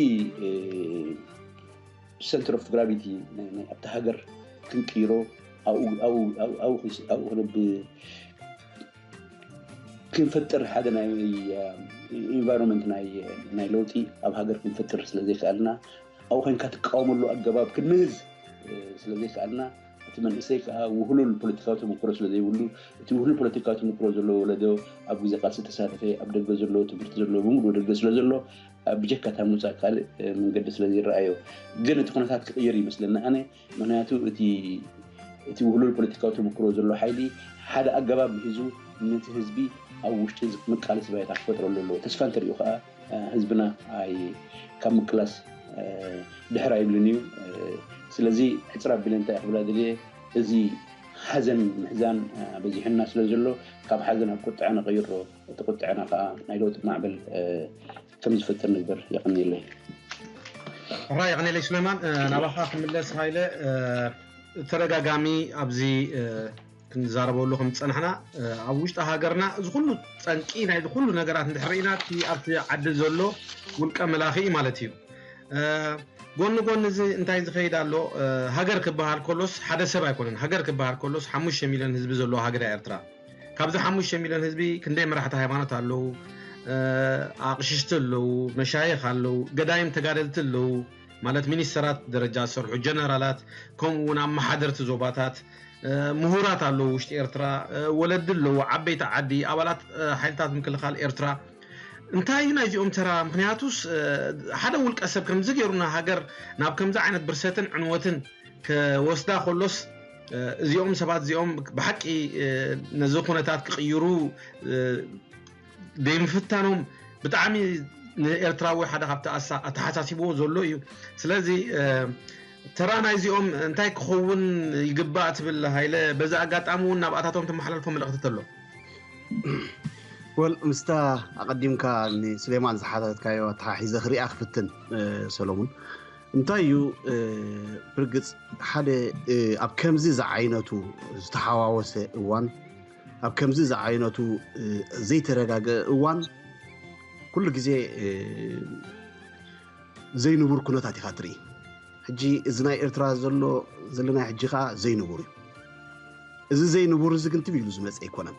center of gravity ኣብቲ ሃገር ክንቅይሮ ኣብኡ ክንብ ክንፈጥር ሓደ ናይ environment ናይ ለውጢ ኣብ ሃገር ክንፈጥር ስለ ዘይከኣልና ኣብኡ ኮይንካ ትቃወመሉ ኣገባብ ክንምህዝ ስለ ዘይከኣልና እቲ መንእሰይ ከዓ ውህሉል ፖለቲካዊ ተመክሮ ስለ ዘይብሉ እቲ ውህሉል ፖለቲካዊ ተመክሮ ዘለዎ ወለዶ ኣብ ግዜ ቃልሲ ተሳተፈ ኣብ ደገ ዘሎ ትምህርቲ ዘለዎ ብምሉእ ደገ ስለ ዘሎ ብጀካ እታ ምውፃእ ካልእ መንገዲ ስለ ዘይረኣዮ ግን እቲ ኩነታት ክቅየር ይመስለኒ ኣነ ምክንያቱ እቲ እቲ ውህሉል ፖለቲካዊ ተመክሮ ዘሎ ሓይሊ ሓደ ኣገባብ ሒዙ ነቲ ህዝቢ ኣብ ውሽጢ እዚ መቃለሲ ባይታ ክፈጥረሉ ኣለዎ። ተስፋ እንተሪኡ ከዓ ህዝብና ኣይ ካብ ምቅላስ ድሕር ኣይብልን እዩ። ስለዚ ሕፅር ኣቢለ እንታይ ክብላ ደልየ፣ እዚ ሓዘን ምሕዛን በዚሑና ስለ ዘሎ ካብ ሓዘን ኣብ ቁጥዐ ንቐይሮ፣ እቲ ቁጥዐና ከዓ ናይ ለውጢ ማዕበል ከም ዝፈጥር ንግበር። የቐንየለይ። ራ የቐንየለይ ሱሌማን። ናባኻ ክምለስ ሃይለ፣ ተደጋጋሚ ኣብዚ ክንዛረበሉ ከም ዝፀናሕና፣ ኣብ ውሽጢ ሃገርና እዚ ኩሉ ፀንቂ ናይ ኩሉ ነገራት እንድሕር ርኢና፣ እቲ ኣብቲ ዓዲ ዘሎ ውልቀ መላኺ ማለት እዩ። ጎኒ ጎኒ እዚ እንታይ ዝኸይድ ኣሎ? ሃገር ክበሃል ከሎስ ሓደ ሰብ ኣይኮነን። ሃገር ክበሃል ከሎስ ሓሙሽተ ሚልዮን ህዝቢ ዘለዎ ሃገር እያ ኤርትራ። ካብዚ ሓሙሽተ ሚልዮን ህዝቢ ክንደይ መራሕቲ ሃይማኖት ኣለዉ? ኣቕሽሽቲ ኣለዉ፣ መሻይኽ ኣለዉ፣ ገዳይም ተጋደልቲ ኣለዉ፣ ማለት ሚኒስተራት ደረጃ ዝሰርሑ፣ ጀነራላት፣ ከምኡ እውን ኣመሓደርቲ ዞባታት፣ ምሁራት ኣለዉ ውሽጢ ኤርትራ፣ ወለዲ ኣለዉ፣ ዓበይቲ ዓዲ፣ ኣባላት ሓይልታት ምክልኻል ኤርትራ። እንታይ እዩ ናይዚኦም ተራ? ምክንያቱስ ሓደ ውልቀ ሰብ ከምዚ ገይሩና ሃገር ናብ ከምዚ ዓይነት ብርሰትን ዕንወትን ከወስዳ ከሎስ፣ እዚኦም ሰባት እዚኦም ብሓቂ ነዚ ኩነታት ክቕይሩ ደይምፍታኖም ብጣዕሚ ንኤርትራዊ ሓደ ካብቲ ኣሳ- ኣተሓሳሲብዎ ዘሎ እዩ። ስለዚ ተራ ናይዚኦም እንታይ ክኸውን ይግባእ ትብል ሃይለ? በዚ ኣጋጣሚ እውን ናብኣታቶም ተመሓላልፎ መልእኽቲ ተሎ። ወል ምስታ ኣቐዲምካ ንስሌማን ዝሓተትካዮ ኣተሓሒዘ ክሪኣ ክፍትን ሰሎሙን። እንታይ እዩ ብርግፅ ሓደ ኣብ ከምዚ ዝዓይነቱ ዝተሓዋወሰ እዋን፣ ኣብ ከምዚ ዝዓይነቱ ዘይተረጋገ እዋን ኩሉ ግዜ ዘይንቡር ኩነታት ኢኻ ትርኢ። ሕጂ እዚ ናይ ኤርትራ ዘሎ ዘለና ሕጂ ከዓ ዘይንቡር እዩ። እዚ ዘይንቡር እዚ ግን ትም ኢሉ ዝመፀ ኣይኮነን፣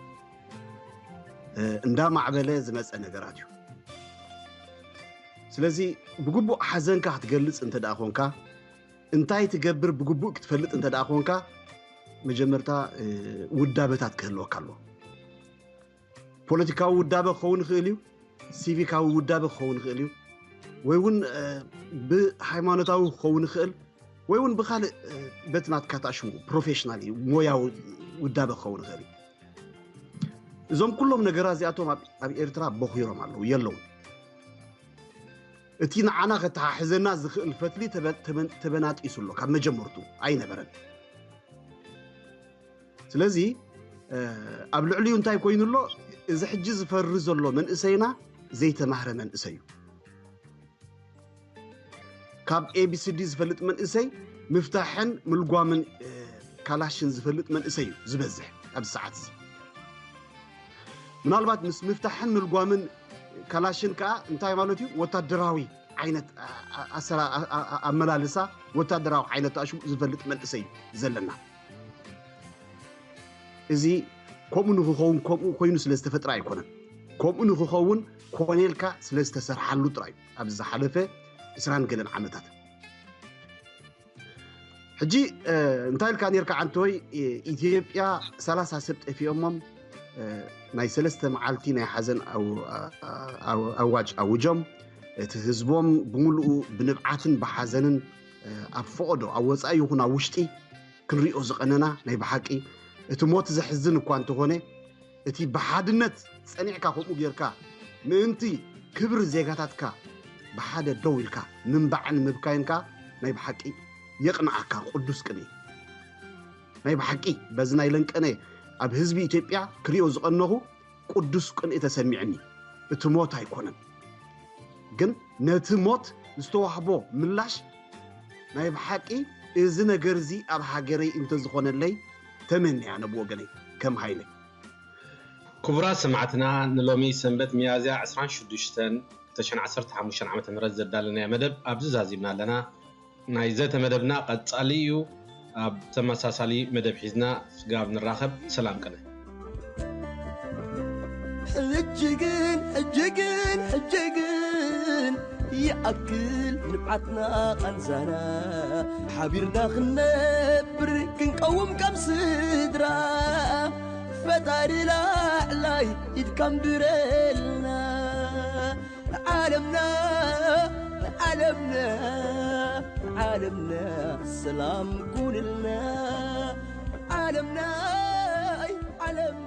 እንዳማዕበለ ዝመፀ ነገራት እዩ። ስለዚ ብግቡእ ሓዘንካ ክትገልፅ እንተ ደኣ ኮንካ፣ እንታይ ትገብር ብግቡእ ክትፈልጥ እንተ ደኣ ኮንካ፣ መጀመርታ ውዳበታት ክህልወካ ኣለዎ። ፖለቲካዊ ውዳበ ክኸውን ይኽእል እዩ፣ ሲቪካዊ ውዳበ ክኸውን ይኽእል እዩ፣ ወይ እውን ብሃይማኖታዊ ክኸውን ይኽእል፣ ወይ እውን ብካልእ በቲ ናትካ ተኣሽሙ ፕሮፌሽናል እዩ፣ ሞያዊ ውዳበ ክኸውን ይኽእል እዩ። እዞም ኩሎም ነገራት እዚኣቶም ኣብ ኤርትራ ቦኺሮም ኣለዉ፣ የለውን። እቲ ንዓና ከተሓሕዘና ዝኽእል ፈትሊ ተበናጢሱ ኣሎ፣ ካብ መጀመርቱ ኣይነበረን። ስለዚ ኣብ ልዕሊኡ እንታይ ኮይኑ ኣሎ? እዚ ሕጂ ዝፈሪ ዘሎ መንእሰይና ዘይተማህረ መንእሰይ እዩ። ካብ ኤቢሲዲ ዝፈልጥ መንእሰይ ምፍታሕን ምልጓምን ካላሽን ዝፈልጥ መንእሰይ እዩ ዝበዝሕ ኣብዚ ሰዓት እዚ። ምናልባት ምስ ምፍታሕን ምልጓምን ካላሽን ከዓ እንታይ ማለት እዩ? ወታደራዊ ዓይነት ኣመላልሳ፣ ወታደራዊ ዓይነት ኣሽሙ ዝፈልጥ መንእሰይ እዩ ዘለና። እዚ ከምኡ ንክኸውን ከምኡ ኮይኑ ስለ ዝተፈጥረ ኣይኮነን። ከምኡ ንክኸውን ኮነ ኢልካ ስለ ዝተሰርሓሉ ጥራይ ኣብዚ ዝሓለፈ ዕስራን ገለን ዓመታት። ሕጂ እንታይ ኢልካ ኔርካ ዓንተወይ? ኢትዮጵያ ሰላሳ ሰብ ጠፊኦሞም ናይ ሰለስተ መዓልቲ ናይ ሓዘን ኣዋጅ ኣውጆም፣ እቲ ህዝቦም ብምልኡ ብንብዓትን ብሓዘንን ኣብ ፈቐዶ ኣብ ወፃኢ ይኹን ኣብ ውሽጢ ክንሪኦ ዝቐነና ናይ ብሓቂ እቲ ሞት ዘሕዝን እኳ እንተኾነ፣ እቲ ብሓድነት ጸኒዕካ ከምኡ ጌርካ ምእንቲ ክብሪ ዜጋታትካ ብሓደ ደው ኢልካ ምንባዕን ምብካይን ከኣ ናይ ብሓቂ የቕንኣካ ቅዱስ ቅንኢ። ናይ ብሓቂ በዚ ናይ ለንቀነ ኣብ ህዝቢ ኢትዮጵያ ክሪኦ ዝቐነኹ ቅዱስ ቅንኢ ተሰሚዕኒ። እቲ ሞት ኣይኮነን ግን ነቲ ሞት ዝተዋህቦ ምላሽ ናይ ብሓቂ እዚ ነገር እዚ ኣብ ሃገረይ እንተዝኾነለይ ተመንያ ነብ ወገነይ ከም ሃይለ። ክቡራት ሰማዕትና ንሎሚ ሰንበት ሚያዝያ ዕስራን ሽዱሽተን ክልተ ሽሕን ዓሰርተ ሓሙሽተን ዓመተ ምህረት ዘዳለናዮ መደብ ኣብዚ ዛዚምና ኣለና። ናይ ዘተ መደብና ቀጻሊ እዩ። ኣብ ተመሳሳሊ መደብ ሒዝና ስጋብ ንራኸብ ሰላም ቅነ። ሕጂ ግን ሕጂ ግን ሕጂ ግን ይኣክል ንብዓትና ቃንዛና ሓቢርና ክንነብር ክንቀውም ከም ስድራ ፈጣሪ ላዕላይ ኢድካ ምድረልና ዓለምና ዓለምና ዓለምና ሰላም ኩንልና ዓለምናይ ዓለም